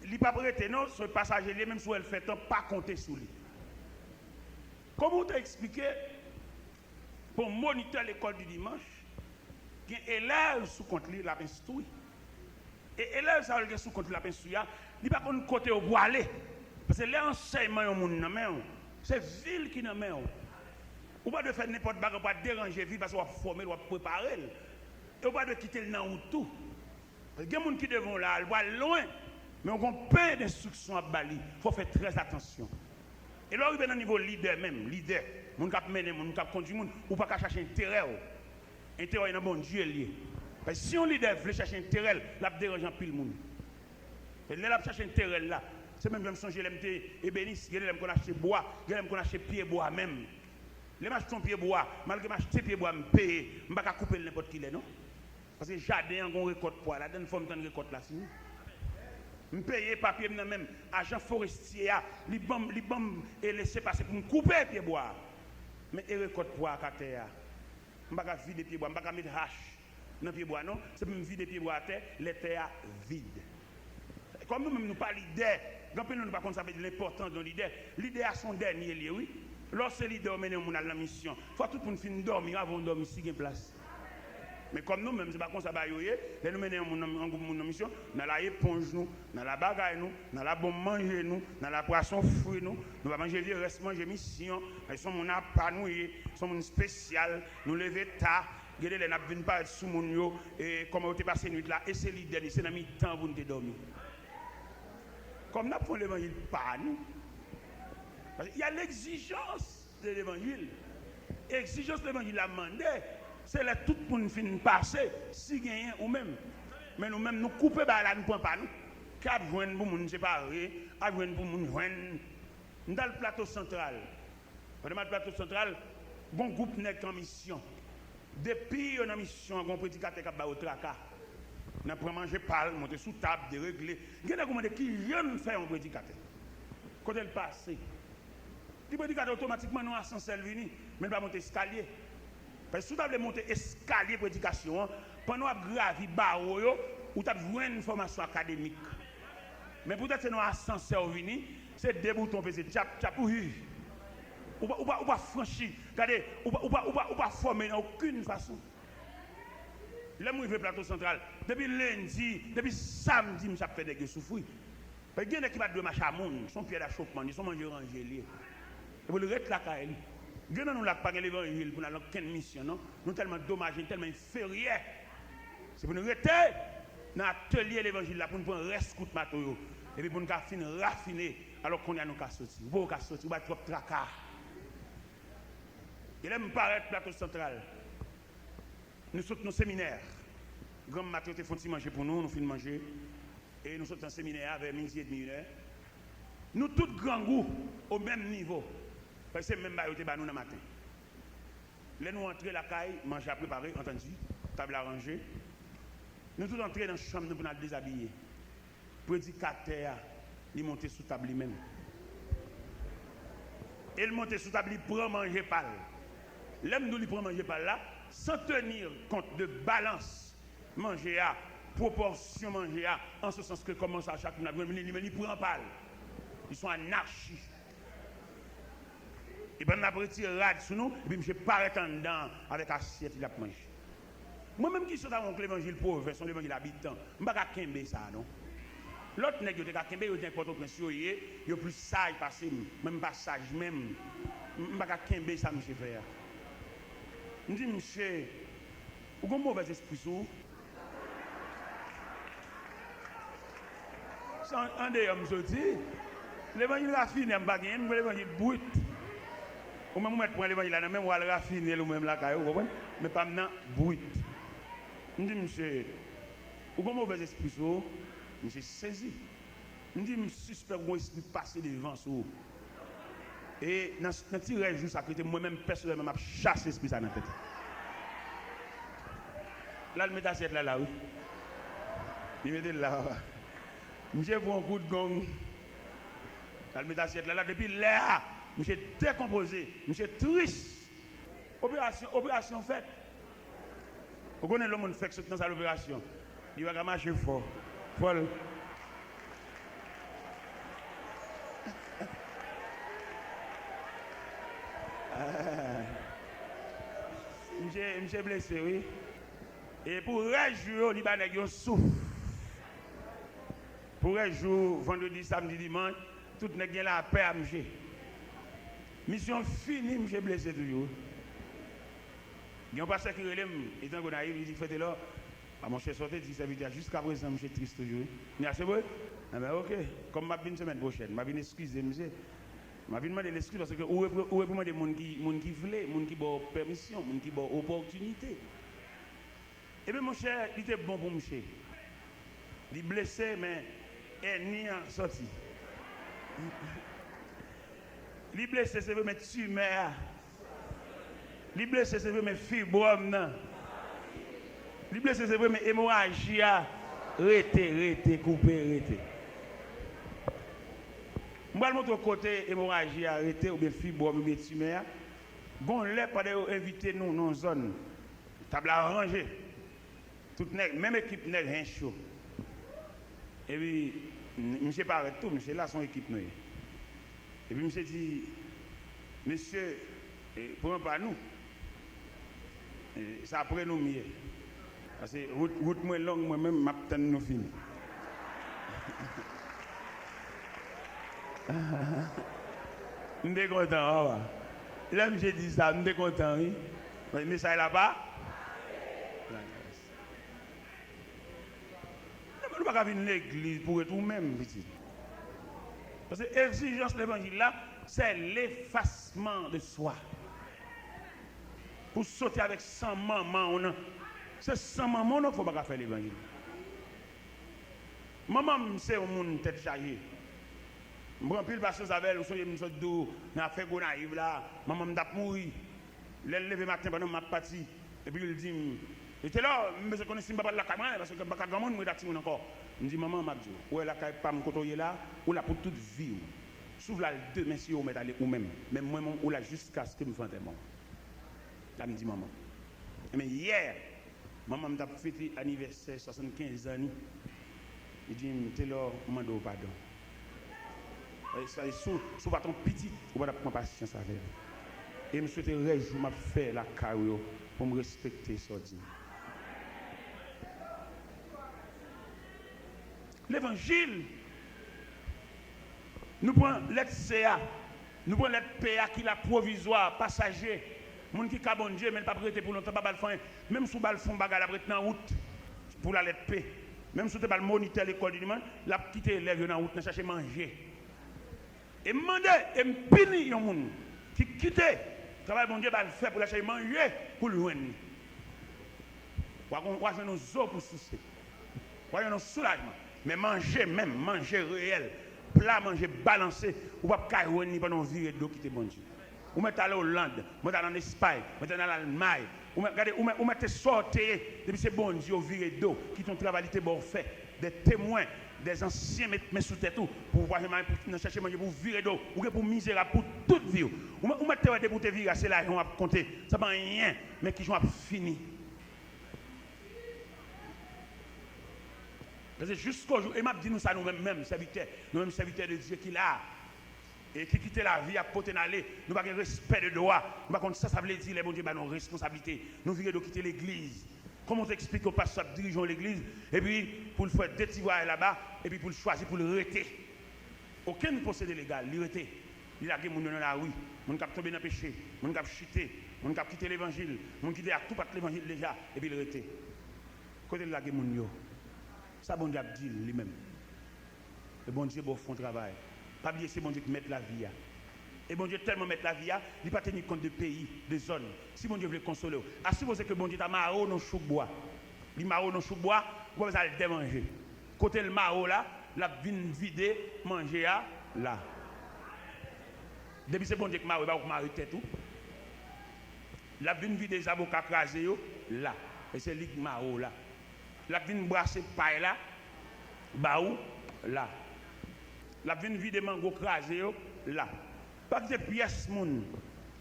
li p ap rete non, se pasaje li ye, menm si w wè l fè tan, pa konte sou li. Kòman w ta eksplike pou yon monitè lekòl di dimanch gen elèv sou kont li l ap enstwi? E elèv sa yo l gen sou kont li l ap enstwi a, li pa konn kote yo pwale. Paske lè ansèyman yon moun nan men w, se vi l ki nan men w. Ou pa dwe fè nenpòt bagay pou al deranje vi l, paske w ap fòme l, w ap prepare l. E ou pa dwe kite l nan wout tou. Gen moun ki devan w la, l pral lwen, men w gon pen denstriksyon ap ba li. Fò w fè trè atansyon. E lè w rive nan nivo lidè menm, lidè, moun k ap mennen moun, moun k ap kondui moun, ou pa ka chache enterè w. Enterè w nan Bondye l ye. Paske si yon lidè vle chache enterè l, l ap deranje anpil moun. E lè l ap chache enterè l la, se menm jan m sonje lè m te ebenis, gen lè m konn achte bwa, gen lè m konn achte pye bwa menm. Lè m achte yon pye bwa, malgre m achte pye bwa, m peye, m pa ka koupe l nenpòt kilè non. Paske jaden an gon rekòt pwa ladann, fò m tann rekòt la fini. M peye, papye m nan men m. Ajan forestye a, li ban m, li ban m e lese pase pou m koupe pye bwa a. Men e rekòt pwa ak atè a. M pa ka vide pye bwa, m pa ka met hach nan pye bwa non. Se pou m vide pye bwa atè, lè tè a vid. Kòm nou menm nou pa lidè, gen anpil moun nou pa konn sa vle di lenpòtans yon lidè. Lidè a se yon dènye l ye wi. Lè w se lidè, w mennen yon moun al nan misyon, fò tout moun fin dòmi avan w dòmi si gen plas. Men kòm nou menm se pa konsa bagay yo ye, lè nou mennen yon moun nan, yon gwoup moun nan misyon, n al a eponj nou, n al a bagay nou, n al a bonm manje nou, n al a pwason fri nou, nou pa manje vye rès manje misyon, men se yon moun apa nou ye, se yon moun espesyal, nou leve ta, gen de lè n ap vin parèt sou moun yo, e kòman yo te pase nwit la, e se lidè n ye, se nan mitan pou n te dòmi. Kòm n ap fè yon levanjil pa nou. Paske y a l'exigence de levanjil. Egzijans levanjil la mande, se lè tout moun fin pase, si genyen ou menm. Men nou menm, nou koupe bagay la, nou pran pa nou. K ap jwenn pou moun separe, ap jwenn pou moun jwenn. M t al Plato Santral. Pandan m al Plato Santral, gon gwoup nèg k an misyon. Depi yo nan misyon an, gon predikatè k ap ba yo traka. Nan pran manje pa l, monte sou tab, deregle. Gen nèg ou mande kijan n fè yon predikatè. Kote l pase? Ti predikatè otomatikman nan asansè l vini, men l pa monte eskalye. Paske si w ta vle monte eskalye predikasyon an, pandan w ap gravi bawo yo, ou t ap jwenn fòmasyon akademik. Men poutèt se nan asansè w vini, se de bouton w peze, tchap, tchap, ou hi. Ou pa, ou pa, ou pa franchi. Gade, ou pa, ou pa, ou pa, ou pa fòme nan okenn fason. Lè m rive Plato Santral, depi lendi, depi samdi, misye ap fè nèg yo soufri. Paske gen nèg ki pa t dwe mache a moun, se yon pyè dachopman li, se yon manje ranje li ye. E pou l ret lakay li. Gen nan nou la k pa gen levanjil pou n al nan okenn misyon non. Nou tèlman domaje, nou tèlman enferyè. Se pou nou rete nan atelye levanjil la pou n pran rès kout mato yo. Epi pou n ka fin rafine, alò kounye a nou ka soti. Ou poko ka soti, ou bay twòp traka. E lè m parèt Plato Santral, nou sot nan seminè. Granm maten yo te fè yon ti manje pou nou, nou fin manje. E nou sot nan seminè a vè midi edmi, inè. Nou tout grangou o menm nivo. Paske se menm bagay yo te ba nou nan maten. Lè nou antre lakay, manje a prepare, antandi, tab la ranje. Nou tout antre nan chanm nou pou n al dezabiye. Predikatè a, li monte sou tab li menm. E l monte sou tab, li pran manje pa l. Lè m di w li pran manje pa l la, sans tenir compte de balans manje a, pwopòsyon manje a, an se sans ke kòman sa chak moun ap jwenn li, li menm li pran pa l. Li se yon anachi. E pandan n ap retire rad sou nou, epi misye parèt anndan an avèk asyèt li ap manje. Mwen menm ki sot a yon levanjil pwovens, yon levanjil abitan, m pa ka kenbe sa non. Lòt nèg yo te ka kenbe, yo te nan Pòtoprens yo ye, yo plis saj pase m. Mwen m pa saj menm. M, m pa ka kenbe sa misye fè a. M di misye, ou gon movèz espri sou ou. Se an, andeyò m soti. Levanjil rafine a m pa genyen, m gen levanjil brit. Ou menm ou mèt pran levanjil la nan men m, w al rafine l ou menm lakay ou, ou konprann? Men pa m nan brit. M di misye, ou gon movèz espri sou ou? Misye sezi. M di m sispèk ou gon espri pase devan sou ou. E nan, nan ti rès jou sa k rete, mwen menm pèsonèlman m ap chase espri sa nan tèt li. L al met asyèt la la wi. Li mete l la papa. Misye pran yon kout gong. L al met asyèt la la. Depi lè a, misye dekonpoze. Misye tris. Operasyon, operasyon fèt. Ou konnen lè yon moun fèk sot nan sal operasyon, li pa ka mache fò. Fò l. Misye, misye blese, wi. E pou rès jou yo, li ba nèg yo souf. Pou rès jou, vandredi, samdi, dimanch, tout nèg gen lapè a misye. Misyon fini, misye blese toujou. Gen yon pastè ki rele m, li t an Gonayiv, li di, Frè Telò, a monchè, sa w te di sèvitè a, jiskaprezan, misye tris toujou, wi. M di, a, se vre? Enben, oke. Kòm m ap vin semèn pwochèn, m ap vin eskize misye. M ap vin mande l eskiz paske ou repri-, ou reprimande moun ki, moun ki vle, moun ki ba w pèmisyon, moun ki ba w opòtinite. Ebyen, monchè, li te bon pou misye. Li blese, men èni an sòti. Li blese, se vre, men timè a. Li blese, se vre, men fibwòm nan. Li blese, se vre, men emoraji a rete, rete, koupe, rete. M pral montre w kote emoraji a rete, oubyen fibwòm, oubyen timè a. Gon lè, pandan yo envite nou nan yon zòn, tab la ranje. Tout nèg, menm ekip nèg hench yo. Epi, m-, misye parèt tou, misye la, se yon ekip nou ye. Epi misye di, "Mesye, e, pran pa nou. E, se apre nou m ye. Paske wout, wout mwen long, mwen menm, m ap tann nou fini." M te kontan, papa. Lè misye di sa, m te kontan, wi. Men mesaj la pa. Nou pa ka vin legliz pou ret ou menm, pitit. Paske egzijans levanjil la, se lefasman de swa. Pou soti avèk san manman w nan. Se san manman w nan k fè w pa ka fè levanjil. Manman m se yon moun tèt chaje. M pran anpil pasyans avè l, ou sonje m sot di w nan afè Gonayiv la, manman m t ap mouri. Lè l leve maten pandan m ap pati, epi l di m, "Li te la, m bezwen konnen si m pa pral lakay mwen, paske m pa ka granmoun, m ret ak timoun ankò." M di, "Manman, m ap di w, ou wè lakay pa m kote w ye la, ou la pou tout vi w. Si w vle al demen, se ou mèt ale ou menm. Men mwen, mwen, ou la jiskaske m fè antèman w." Sa m di manman. Ebyen, yè, manman m t ap fete anivèsè swasannkenz an li. Li di m, "Telò, m mande w padon." E sa, e si w, si w pa t yon pitit, ou pa t ap pran pasyans avè m. E m swete rès jou m ap fè lakay ou yo pou m respekte sa w di m. Levanjil. Nou pran lèt C a, nou pran lèt P a ki la pwovizwa, pasaje. Moun ki ka Bondye, men l p ap rete pou lontan, pa ba l fè anyen. Menm si w ba l fè yon bagay, l ap ret nan wout pou la lèt P. Menm si w te ba l monitè lekòl di dimanch, l ap kite elèv yo nan wout nan chache manje. E m mande, e m pini yon moun ki kite travay Bondye ba l fè pou l al chache manje pou l jwenn li. W a gon, w a jwenn yon zo pou souse. W a jwenn yon soulajman. Men manje menm, manje reyèl, pla manje balanse, ou p ap ka jwenn li pandan w vire do kite Bondye. Ou mèt ale Oland, ou mèt ale ann Espay, ou mèt ale Almay, ou mèt, gade, ou mèt, ou mèt te sa w te ye, depi se Bondye w vire do, kite yon travay li te ba w fè, de temwen, de zansyen met men sou tèt ou, pou w pa janm al nan chèche manje pou w vire do, ou gen pou w mizerab pou tout vi w. Ou mèt, ou mèt te wè depi w te vire a, se lajan w ap konte, sa pa anyen, men kijan w ap fini. Paske jiskojou, e m ap di nou sa nou menm, menm sèvitè, nou menm sèvitè de Dye ki la, e ki kite lavi ap pote n ale, nou pa gen respè de dwa, nou pa konn sa sa vle di lè Bondye ba nou responsablite, nou vire do kite legliz. Kòman w te eksplike yon pastè ap dirije yon legliz, epi pou l fè de ti vwayaj laba, epi pou l chwazi pou l rete? Okenn posede legal, li rete. Li lage moun yo nan lari, moun k ap tonbe nan peche, moun k ap chite, moun k ap kite levanjil, moun ki deja tou pat levanjil deja, epi l rete. Kote l lage moun yo? Sa Bondye ap di l, li menm. E Bondye ba w fè yon travay. Pa bliye se Bondye ki mèt lavi a. E Bondye tèlman mèt lavi a, li pa teni kont de peyi, de zòn. Si Bondye vle konsole w, a sipoze ke Bondye ta mare w nan chouk bwa. Li mare w nan chouk bwa, ou pa bezwen al dè manje. Kote l mare w la, l ap vin vide manje a la. Depi se Bondye ki mare w, e pa ou ki mare tèt ou. L ap vin vide zaboka kraze yo la. E se li ki mare w la. L ap vin brase pay la, ba ou la. L ap vin vide mango kraze yo la. Pa kite pyès moun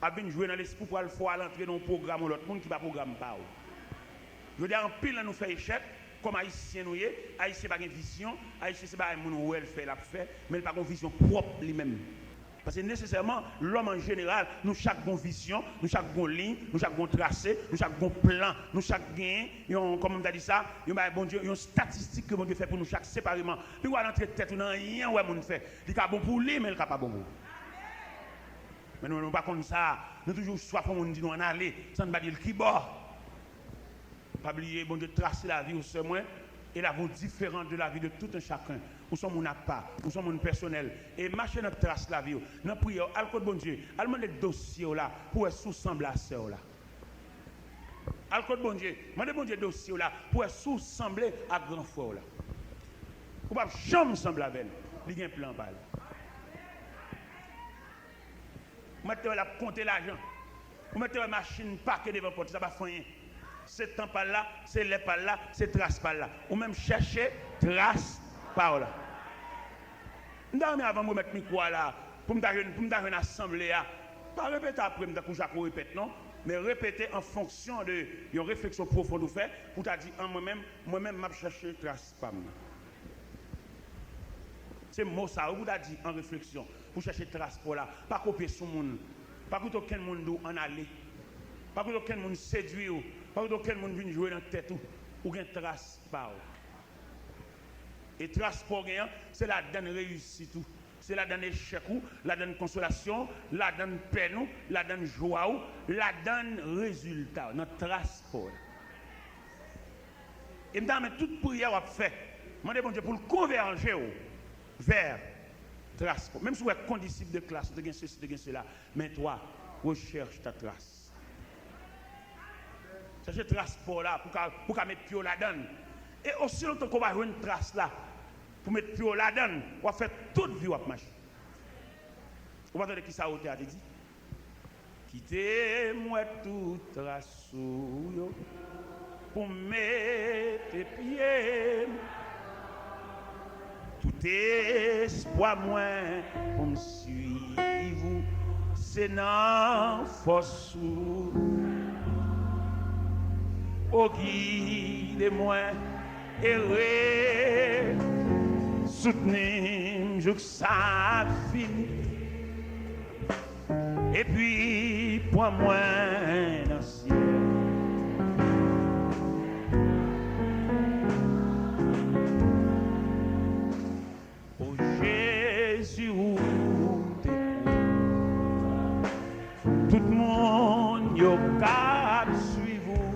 ap vin jwe nan lespri w pou al fè w al antre nan yon pwogram yon lòt moun ki pa pwogram pa w. Jodi a, anpil nan nou fè echèk. Kòm Ayisyen nou ye, Ayisyen pa gen vizyon, Ayisyen se bagay moun wè l fè, l ap fè, men l pa gen yon vizyon pwòp li menm. Paske nesesèman, lòm an jeneral, nou chak gon vizyon, nou chak gon liy, nou chak gon trase, nou chak gon plan, nou chak gen yon, kòman m ta di sa, yon bagay Bondye, yon estatistik ke Bondye fè pou nou chak separeman. Pi w al antre tèt ou nan anyen w wè moun fè. Li ka bon pou li, men l ka pa bon pou ou. Men nou, nou pa konn sa. Nou toujou swaf yon moun di nou ann ale, san n pa di l kibò. Pa bliye, Bondye trase lavi w, sè mwen, e lavi w diferan de lavi de tout un chacun. Ou se yon moun apa, ou se yon moun pèsonèl. E mache nan tras lavi w, nan priyè w, al kot Bondye, al mande dosye w la pou wè si w sanble a sè w la. Al kot Bondye, mande Bondye dosye w la pou wè si w sanble a gran frè w la. Ou p ap janm sanble avè l. Li gen plan pa l. Ou mèt te wè l ap konte lajan. Ou mèt te wè machin pake devan pòt li, sa pa fè anyen. Se tan pa l la, se lè pa l la, se tras pa l la. Ou menm chèche tras pa w la. M ta renmen avan m remèt mikwo a la, pou m ta jwenn, pou m ta jwenn asanble a. Pa repete apre m tankou Jako repèt non, men repete an fonksyon de yon refleksyon pwofon ou fè, pou w ta di, an mwen menm, mwen menm m ap chèche tras pa m nan. Se mo sa yo pou w ta di an refleksyon, pou chèche tras pa w la. Pa kopye sou moun. Pa koute okenn moun di w ann ale. Pa koute okenn moun sedui w. Pa koute okenn moun vin jwe nan tèt ou. Ou gen tras pa w. E tras pa w gen an, se ladann reyisit ou. Se ladann echèk ou, ladann konsolasyon w, ladann pèn ou, ladann jwa w, ladann rezilta w, nan tras pa w la. E m ta renmen tout priyè w ap fè, mande Bondye pou l konvèje w vè tras pa w. Menm si w wè kondisip de klas ou te gen sesi, te gen sela, men twa, rechèch ta tras. Chèche tras pa w la pou ka, pou ka met pye w ladann. E osi lontan ke w pa jwenn tras la pou met pye w ladann, w ap fè tout vi w ap mache. Ou pa tande kisa otè a te di? Kite m wè tout tras ou yo pou m mete pye m. Tout espwa mwen pou m swiv ou, se nan fòs ou. O gide mwen e re, soutni m jouk sa fini. Epi pran mwen nan syèl. O Jezi, ou te pwomèt tout moun yo k ap swiv ou,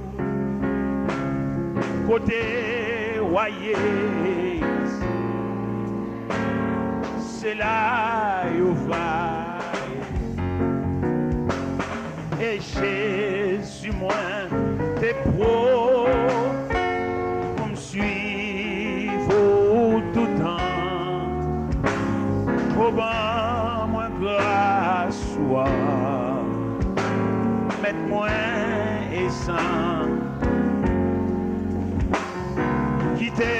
kote w a ye, se la yo va ye. E Jezi, mwen te pwomèt pou m swiv ou toutan. O ban mwen gras ou a, mèt mwen e san. Kite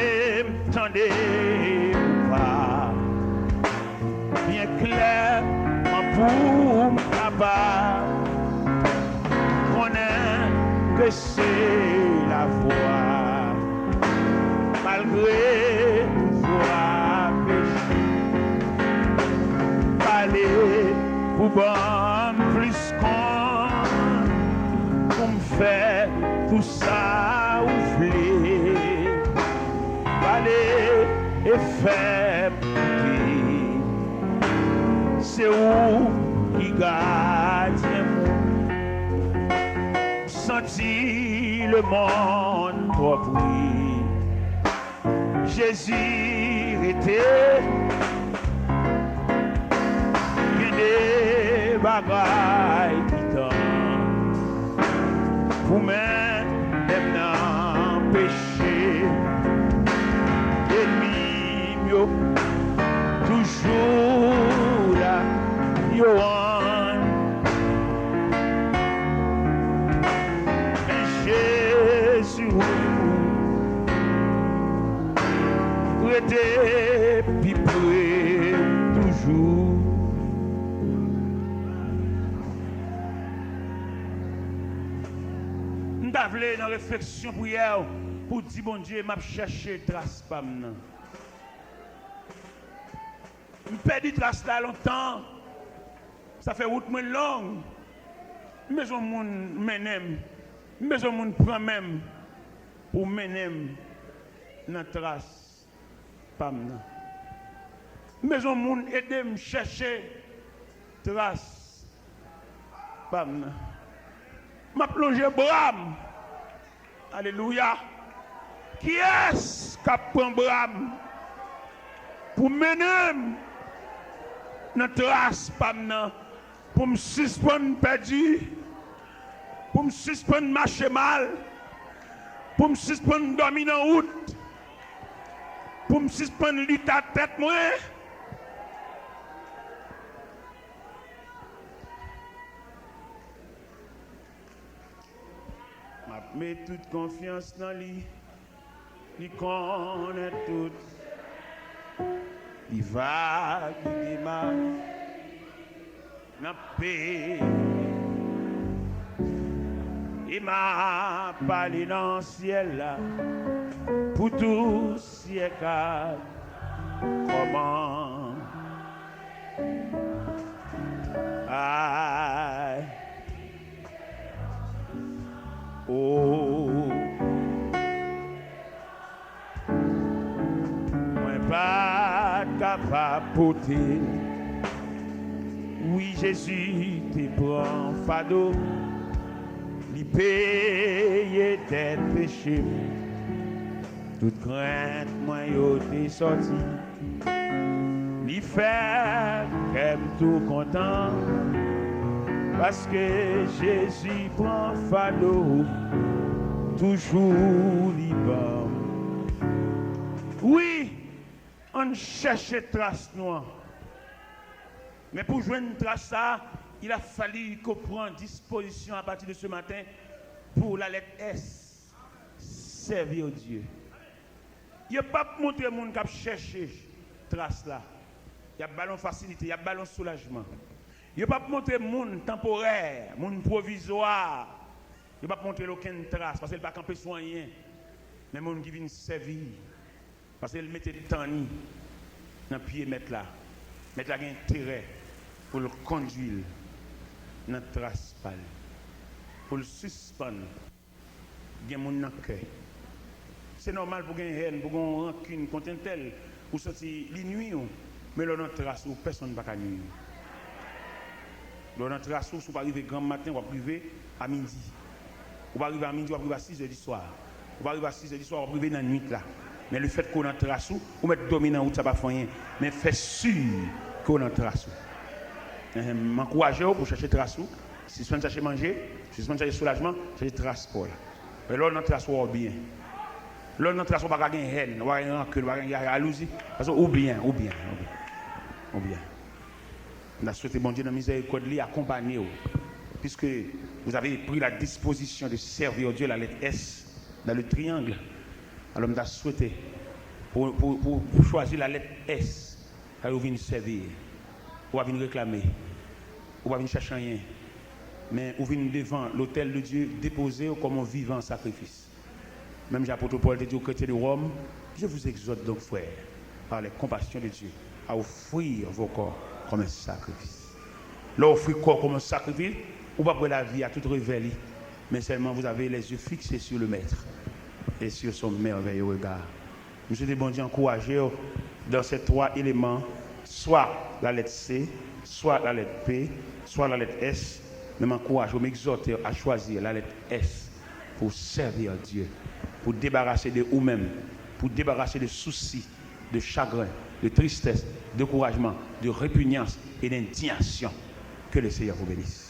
m tande ou pa byen klèman pou m kapab konnen ke se lavwa, malgre pouvwa peche. Pale pou ban m plis konn pou m fè tou sa ou vle. Pale e fè m koute. Se ou ki gadyen moun. Santi lemonn twò pri. Jezi, rete. Gen de bagay ki tann pou men m nan peche. Ènmi m yo toujou la, yo ann. Men Jezi, ou rete pi pre toujou. M ta vle nan refleksyon priyè w pou w di Bondye, m ap chèche tras pa m nan. M pèdi tras la lontan. Sa fè wout mwen long. M bezwen moun mennen m. M bezwen moun pran men m pou mennen m nan tras pa m nan. M bezwen moun ede m chèche tras pa m nan. M ap lonje bra m. Alelouya. Kiyès k ap pran bra m pou mennen m nan tras pa m nan? Pou m sispann pèdi, pou m sispann mache mal, pou m sispann dòmi nan wout, pou m sispann lit atè tèt mwen. M ap met tout konfyans nan li. Li konnen tout. Li va gide m nan pe. E m ap pale nan syèl la pou tou syèk ak kòman. Ay. O. Mwen pa t kapab pote l. Wi, Jezi te pran fado, li peye dèt peche m. Tout krent mwen yo te sòti. Li fè kè m tou kontan, paske Jezi pran fado, toujou li ban m. Wi, ann chèche tras nou an. Men pou jwenn tras sa a, il a fallu qu'on prend disposition à partir de ce matin pour la lettre S, servir Dieu. Yo p ap montre moun k ap chèche tras la. Y ap ba l yon fasilite, y ap ba l yon soulajman. Yo p ap montre moun tanporè, moun pwovizwa. Yo p ap montre l okenn tras, paske l pa kanpe sou anyen. Men moun ki vin sèvi, paske l mete tan ni nan pye Mèt la. Mèt la gen enterè pou l kondui l nan tras pa l, pou l sispann gen moun nan kè. Se nòmal pou gen hèn, pou gen yon rankin kont entèl, ou santi li nui w, men lè w nan tras ou, pèsonn pa ka nui w. Lè w nan tras ou, si w pa rive granm maten, w ap rive a midi. Ou pa rive a midi, w ap rive a sizè di swa. Ou pa rive a sizè di swa, w ap rive nan nwit la. Men lefètke w nan tras ou, ou mèt dòmi nan wout, sa pa fè anyen. Men fè si ke w nan tras ou. Enhen, m ankouraje w pou w chèche tras ou. Sispann chèche manje, sispann chèche soulajman, chèche tras pa w la. Men lè w nan tras ou, w byen. Lè w nan tras ou, pa ka gen hèn, ou pa ka gen rankin, ou pa ka gen jalouzi, paske ou byen, ou byen, ou byen. Ou byen. M ta swete Bondye nan mizèrikòd li akonpanye w. Puisque vous avez pris la disposition de servir Dieu, la lettre S dans le triangle. Alò, m ta swete pou, pou, pou, pou chwazi la lettre S. Sa yo vin sèvi. Ou pa vin reklame. Ou pa vin chèche anyen. Men ou vin devan lotèl de Dye, depoze w kòm yon vivan sakrifis. Menm jan apot Pòl te di aux chrétiens de Rome, je vous exhorte donc, frères, par les compassions de Dieu, à offrir vos corps comme un sacrifice. Lè w ofri kò w kòm yon sakrifis, ou p ap wè lavi a tout revè li, men sèlman vous avez les yeux fixés sur le Maître et sur son merveilleux regard. M swete Bondye ankouraje w dans ces trois éléments, swa lalèt C, swa lalèt P, swa lalèt S, men m ankouraje w, m egzòte w a chwazi lalèt S pou w sèvi Dye, pou w debarase de ou menm, pou w debarase de sousi, de chagren, de tristès, dekourajman, de repinyans e de endiyasyon. Que le Seigneur vous bénisse.